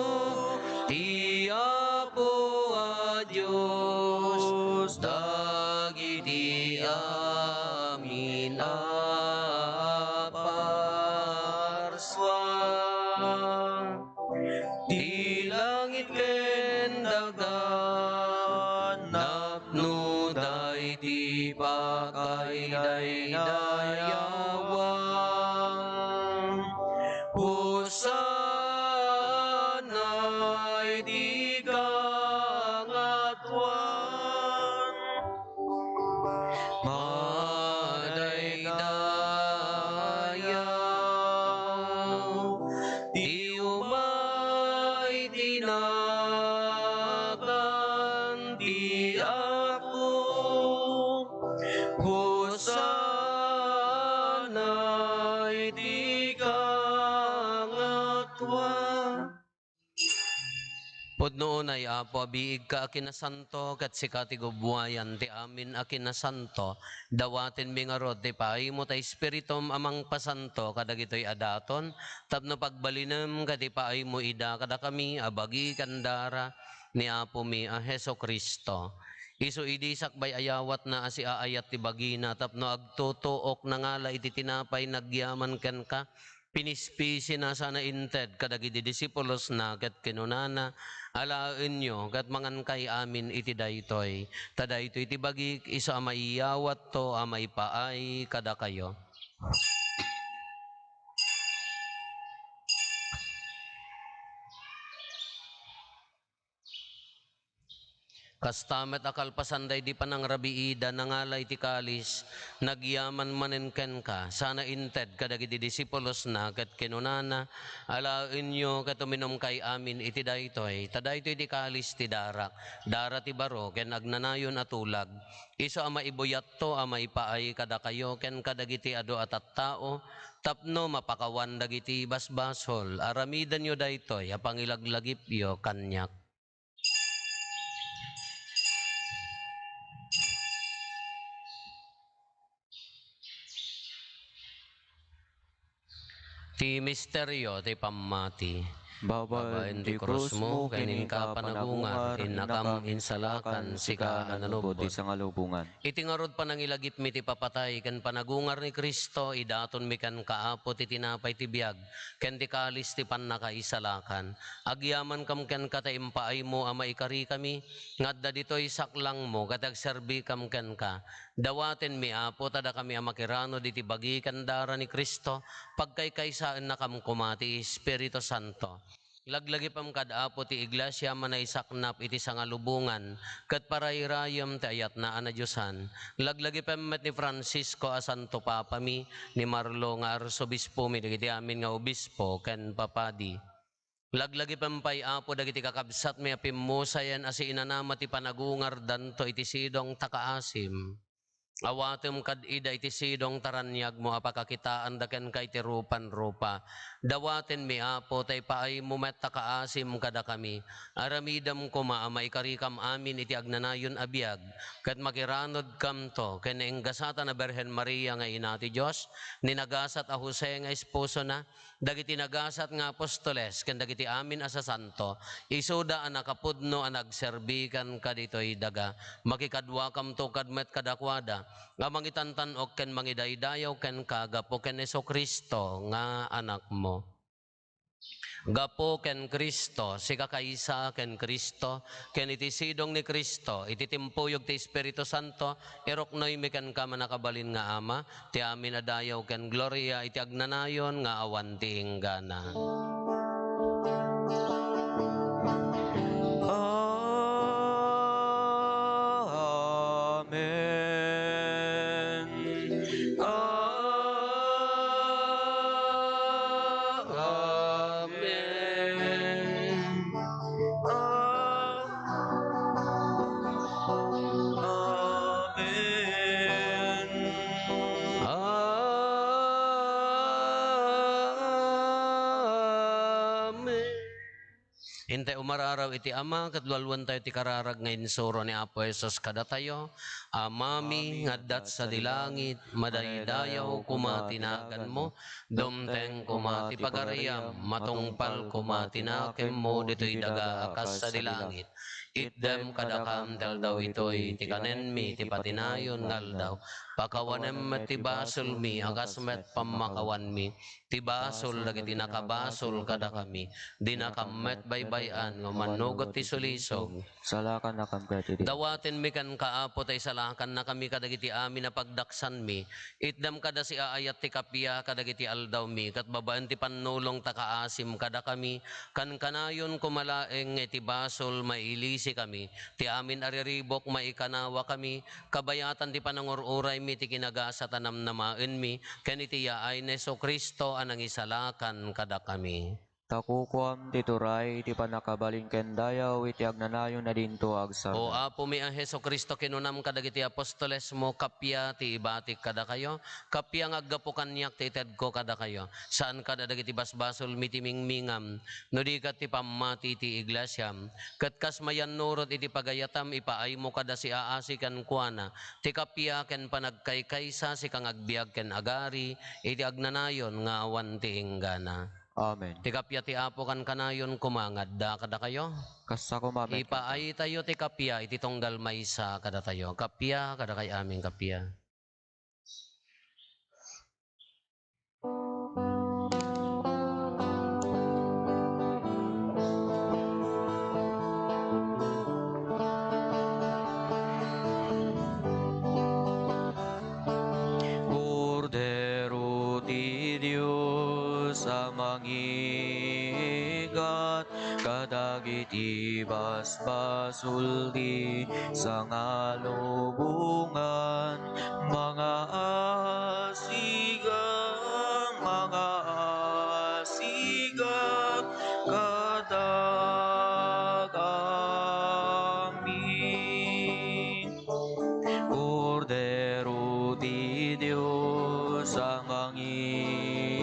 ti Apo a Dios dagiti amin a parsua. Ti langit ken daga napnoda iti pakaidaydayawam. Hosanna iti kangatoan. Madaydayaw ti umay ti nagan ti Apo. Hosanna iti kangatoan. Pudno unay, Apo, a biigka a kinasanto, ket sika ti gubbuayan ti amin a kinasanto. Dawatenmi ngarud ti paaymo ta Espiritum a mangpasanto kadagitoy a daton, tapno pagbalinem ket ipaaymo ida kadakami a bagi ken dara ni Apomi a Jesu-Cristo. Isu idi sakbay a yawatna a siaayat ti bagina tapno agtutuok, nangala iti tinapay, nagyaman kenka, pinispisina sana inted kadagiti disipulosna ket kinunana, "Alaenyo ket mangankay amin iti daytoy, ta daytoy ti bagik, isu a maiyawatto a maipaay kadakayo." Kasta met a kalpasan daydi panangrabiida, nangala iti kalis, nagyaman manen kenka, sana inted kadagiti disipulosna, ket kinunana, "Alaenyo ket uminumkay amin iti daytoy, ta daytoy ti kalis ti darak, dara ti baro ken agnanayon a tulag. Isu a maibuyatto a maipaay kadakayo ken kadagiti adu a tattao tapno mapakawan dagiti basbasol. Aramidenyo daytoy a pangilaglagipyo kaniak." Ti misterio ti pammati. Babaen ti krusmo ken inka panagungar, innakam insalakan, sika a nanubot ti sangalubongan. Iti ngarud panangilagipmi ti papatay ken panagungar ni Cristo, idatonmi kenka, Apo, ti tinapay ti biag ken ti kalis ti pannakaisalakan. Agyamankam kenka ta impaaymo a maikarikami nga adda ditoy saklangmo ket agserbikam kenka. Dawatenmi, Apo, ta dakami a makiranod iti bagi ken dara ni Cristo, pagkaykaysaennakam koma ti Espiritu Santo. Laglagipem kad Apo ti Iglesia a naisaknap iti sangalubongan ket parayrayem ti ayatna a nadiosan. Laglagipem met ni Francisco a Santo Papami, ni Marlo nga Arsobispomi, dagiti amin nga obispo ken papadi. Laglagipem pay, Apo, dagiti kakabsatmi a pimmusayen a siinanama ti panagungardanto iti sidong ta kaasim. Awatem kad ida iti sidong ta raniagmo a pakakitaanda kenka iti rupan-rupa. Dawatenmi, Apo, ta ipaaymo met ta kaasim kadakami. Aramidem koma a maikarikam amin iti agnanayon a biag, ket makiranodkamto ken nainggasatan a Birhen Maria nga Ina ti Dios, ni nagasat a Jose nga esposona, dagiti nagasat nga apostoles ken dagiti amin a sasanto, isuda a nakapudno a nagserbikan kaditoy daga. Makikaduakamto kad met kadakuada a mangitantan-ok ken mangidaydayaw kenka gapu ken Jesu-Cristo nga Anakmo. Gapu ken Cristo, sika kaysa ken Cristo, ken iti sidong ni Cristo, iti timpuyog ti Espiritu Santo, iruknoymi kenka, mannakabalin nga Ama, ti amin a dayaw ken gloria iti agnanayon nga awan ti inggana. Amen. Amen. Amen. Amen. Intay umararaw iti Ama, ket lualuentayo ti kararag nga insuro ni Apo Jesus kadatayo. Amami nga adda sadi langit, madaydayaw koma ti naganmo, dumteng koma ti pagariam, matungpal koma ti nakemmo ditoy daga a kas sadi langit. Itdem kadakam ti aldaw itoy ti kanenmi ti patinayon nga aldaw. Pakawanem met ti basolmi a kas met pammakawanmi ti basol dagiti nakabasol kadakami. Dinakam met baybay-an nga umannugot ti sulisog. Salakannakam ket iti Dawatenmi kenka, Apo, ta isalakannakami kadagiti amin a pagdaksanmi. Itdem kada siaayat ti kappia kadagiti aldawmi, ket babaen ti pannulong ta kaasim kadakami, kankanayon koma laeng nga iti basol mailisikami, ti amin a riribuk maikanawakami, kabayatan ti panangur-uraymi ti kinagasat a namnamaenmi, ken iti yaay ni Jesu-Cristo a nangisalakan kadakami. Ta kukuam ti turay, ti pannakabalin ken dayaw iti agnanayon a dinto agsarda. O Apomi a Jesu-Cristo, kinunam kadagiti apostolesmo, kappia ti ibatik kadakayo, kappia nga aggapu kaniak ti itedko kadakayo. Saan kad a dagiti basbasolmi ti mingmingam, no di ket ti pammati ti iglesiam. Ket kas mayannurot iti pagayatam, ipaaymo kada siaasi kenkuana ti kappia ken panagkaykaysa, sika nga agbiag ken agari iti agnanayon nga awan ti inggana. Amen. Ti kappia ti Apo kankanayon koma nga adda kadakayo. Kasta koma met kenka. Ipaaytayo ti kappia iti tunggal maysa kadatayo. Kappia, kadakay amin kappia. Kordero ti Dios a mangigat kadagiti basbas Suldi sangalubongan, mga asigang, mga asigang, kadagami. Kordero ti Dios a mangiikkat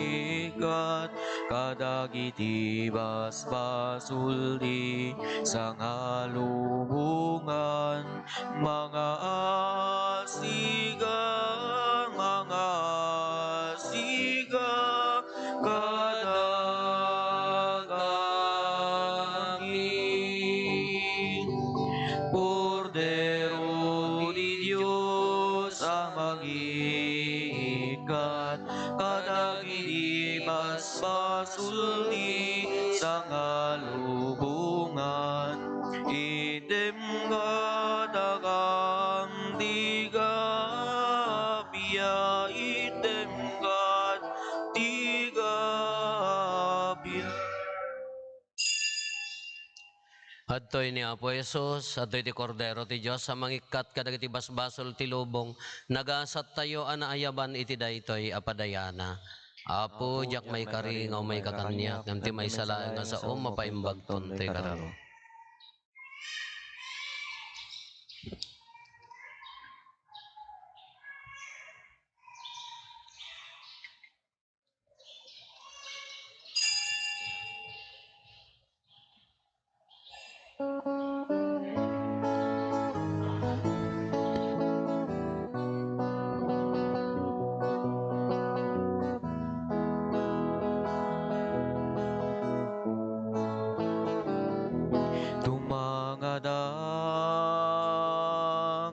kadagiti basbasol ti sangalubongan, mga asigang, mga asigang, kadagami. Kordero ti Dios a mangiikkat kadagiti basbasol ti sangalubongan. Item kadakam ti gapia, item kad ti gapia. Adtoy ni Apo Jesus, adtoy ti Kordero ti Dios a mangikkat kadagiti basbasol ti lubong. Nagasattayo a naayaban iti daytoy a padayana. Apo, diak maikari nga umayka kaniak, ngem ti maysa laeng nga sao mapaimbagton toy karo. Tumangadak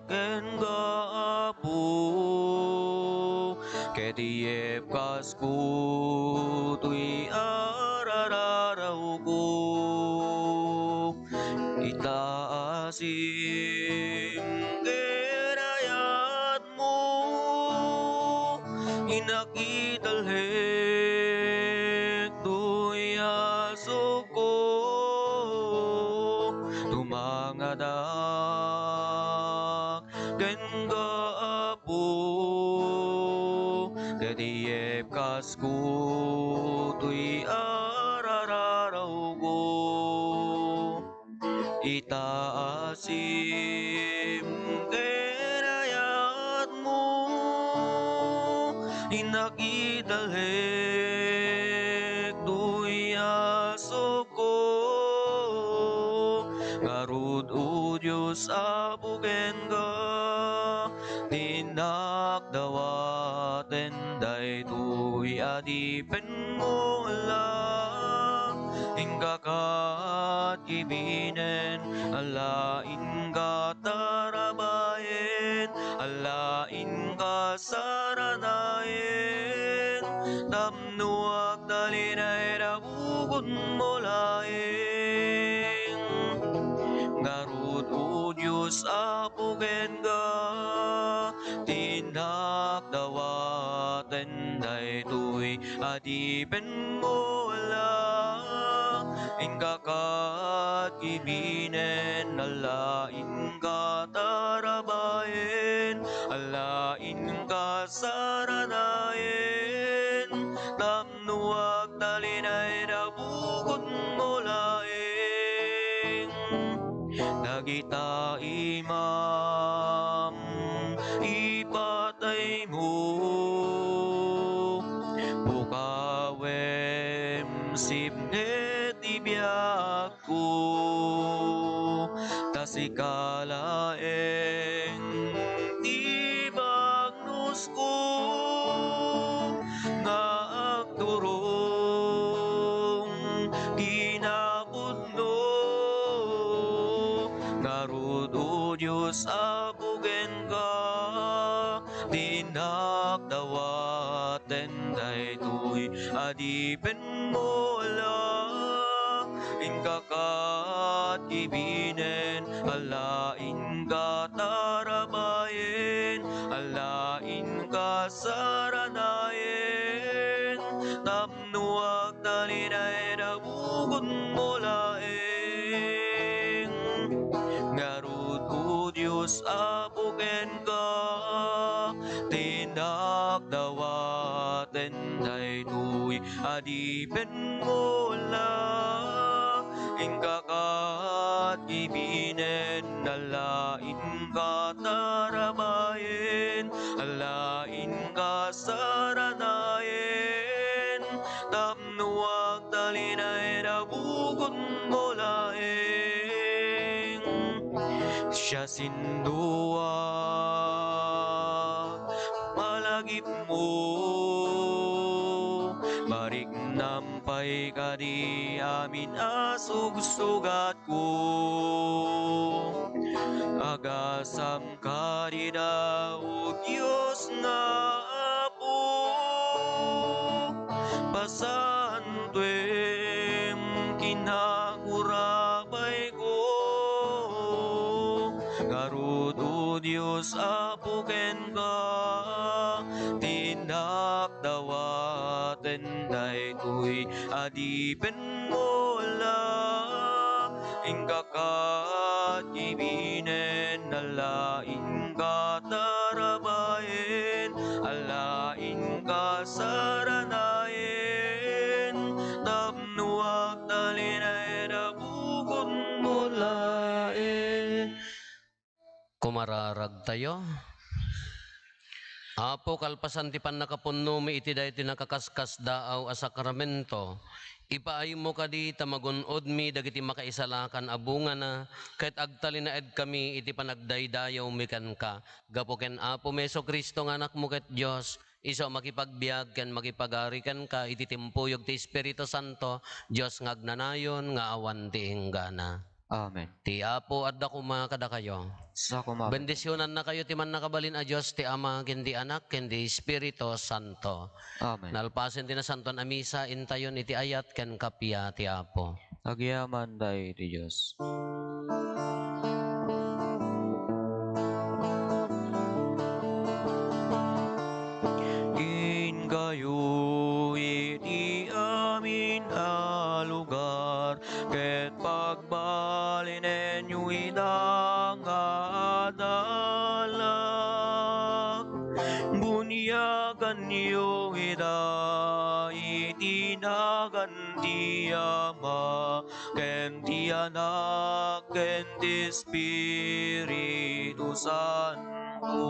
kenka, Apo, ket iyepkasko toy arararawko. Itaasim ken ayatmo, innak idalhek toy asokko. Tumangadak kenka, Apo, ket iyepkasko toy arararawko. Itaasim ken ayatmo, innak idalhek toy asokko. Ngarud, O Dios, Apo kenka, ti innak dawaten daytoy adipen mo la. Inka kat kibinen, ala inka tarabayen, ala inka saranayen, tapno agtalinaed a bukod mo laeng. Ngarud, O Dios, Apo kenka, ti innak dawaten daytoy adipen mo la. Inka kat kibinen, ala inka tarabayen, ala inka saranayen, tapno agtalinaed a bukod mo laeng. Dagita imam ipataymo, pukawem sipnget ti biagko, ta sika laeng ti bagnosko nga agturong kinapudno. Ngarud, O Dios, Apo kenka, ti innak dawaten daytoy adipen mo la. Inka kat kibinen, ala inka tarabayen, ala inka saranayen, tapno agtalinaed a bukod mo laeng. dawaten daytoy adipenmo la. Inka kat ibinen, ala inka tarabayen, ala inka saranayen, tapno agtalinaed a bukodmo laeng. Siasinoak malagipmo, mariknam pay kadi amin a sugsugatko. Agasam kadi da, O Dios nga Apo, pasantuem, kinakurabayko. Ngarud, O Dios Apo, kenka ti innak dawaten daytoy adipenmo la. Inka kat ibinen, ala inka tarabayen, ala inka saranayen, tapno agtalinaed a bukodmo laeng. Kumararagtayo. Apo, kalpasan ti pannakapunnomi iti daytoy nakaskasdaaw a sakramento, ipaaymo kadi ta magun-odmi dagiti makaisalakan a bungana, ket agtalinaedkami iti panagdaydayawmi kenka. Gapu ken Apomi Jesu-Cristo nga Anakmo ket Dios, isu a makipagbiag ken makipagari kenka iti timpuyog ti Espiritu Santo, Dios nga agnanayon nga awan ti inggana. Amen. Ti Apo adda koma kadakayo. Sa koma. Bendisionannakayo ti Mannakabalin a Dios, ti Ama, ken ti Anak, ken ti Espiritu Santo. Amen. Nalpasen ti Nasantoan a Misa, intayon iti ayat ken kappia ti Apo. Agyamanda iti Dios. Inkayo iti amin a lugar, ket pagbalinenyo ida nga adalak. Buniaganyo ida iti nagan ti Ama, ken ti Anak, ken ti Espiritu Santo.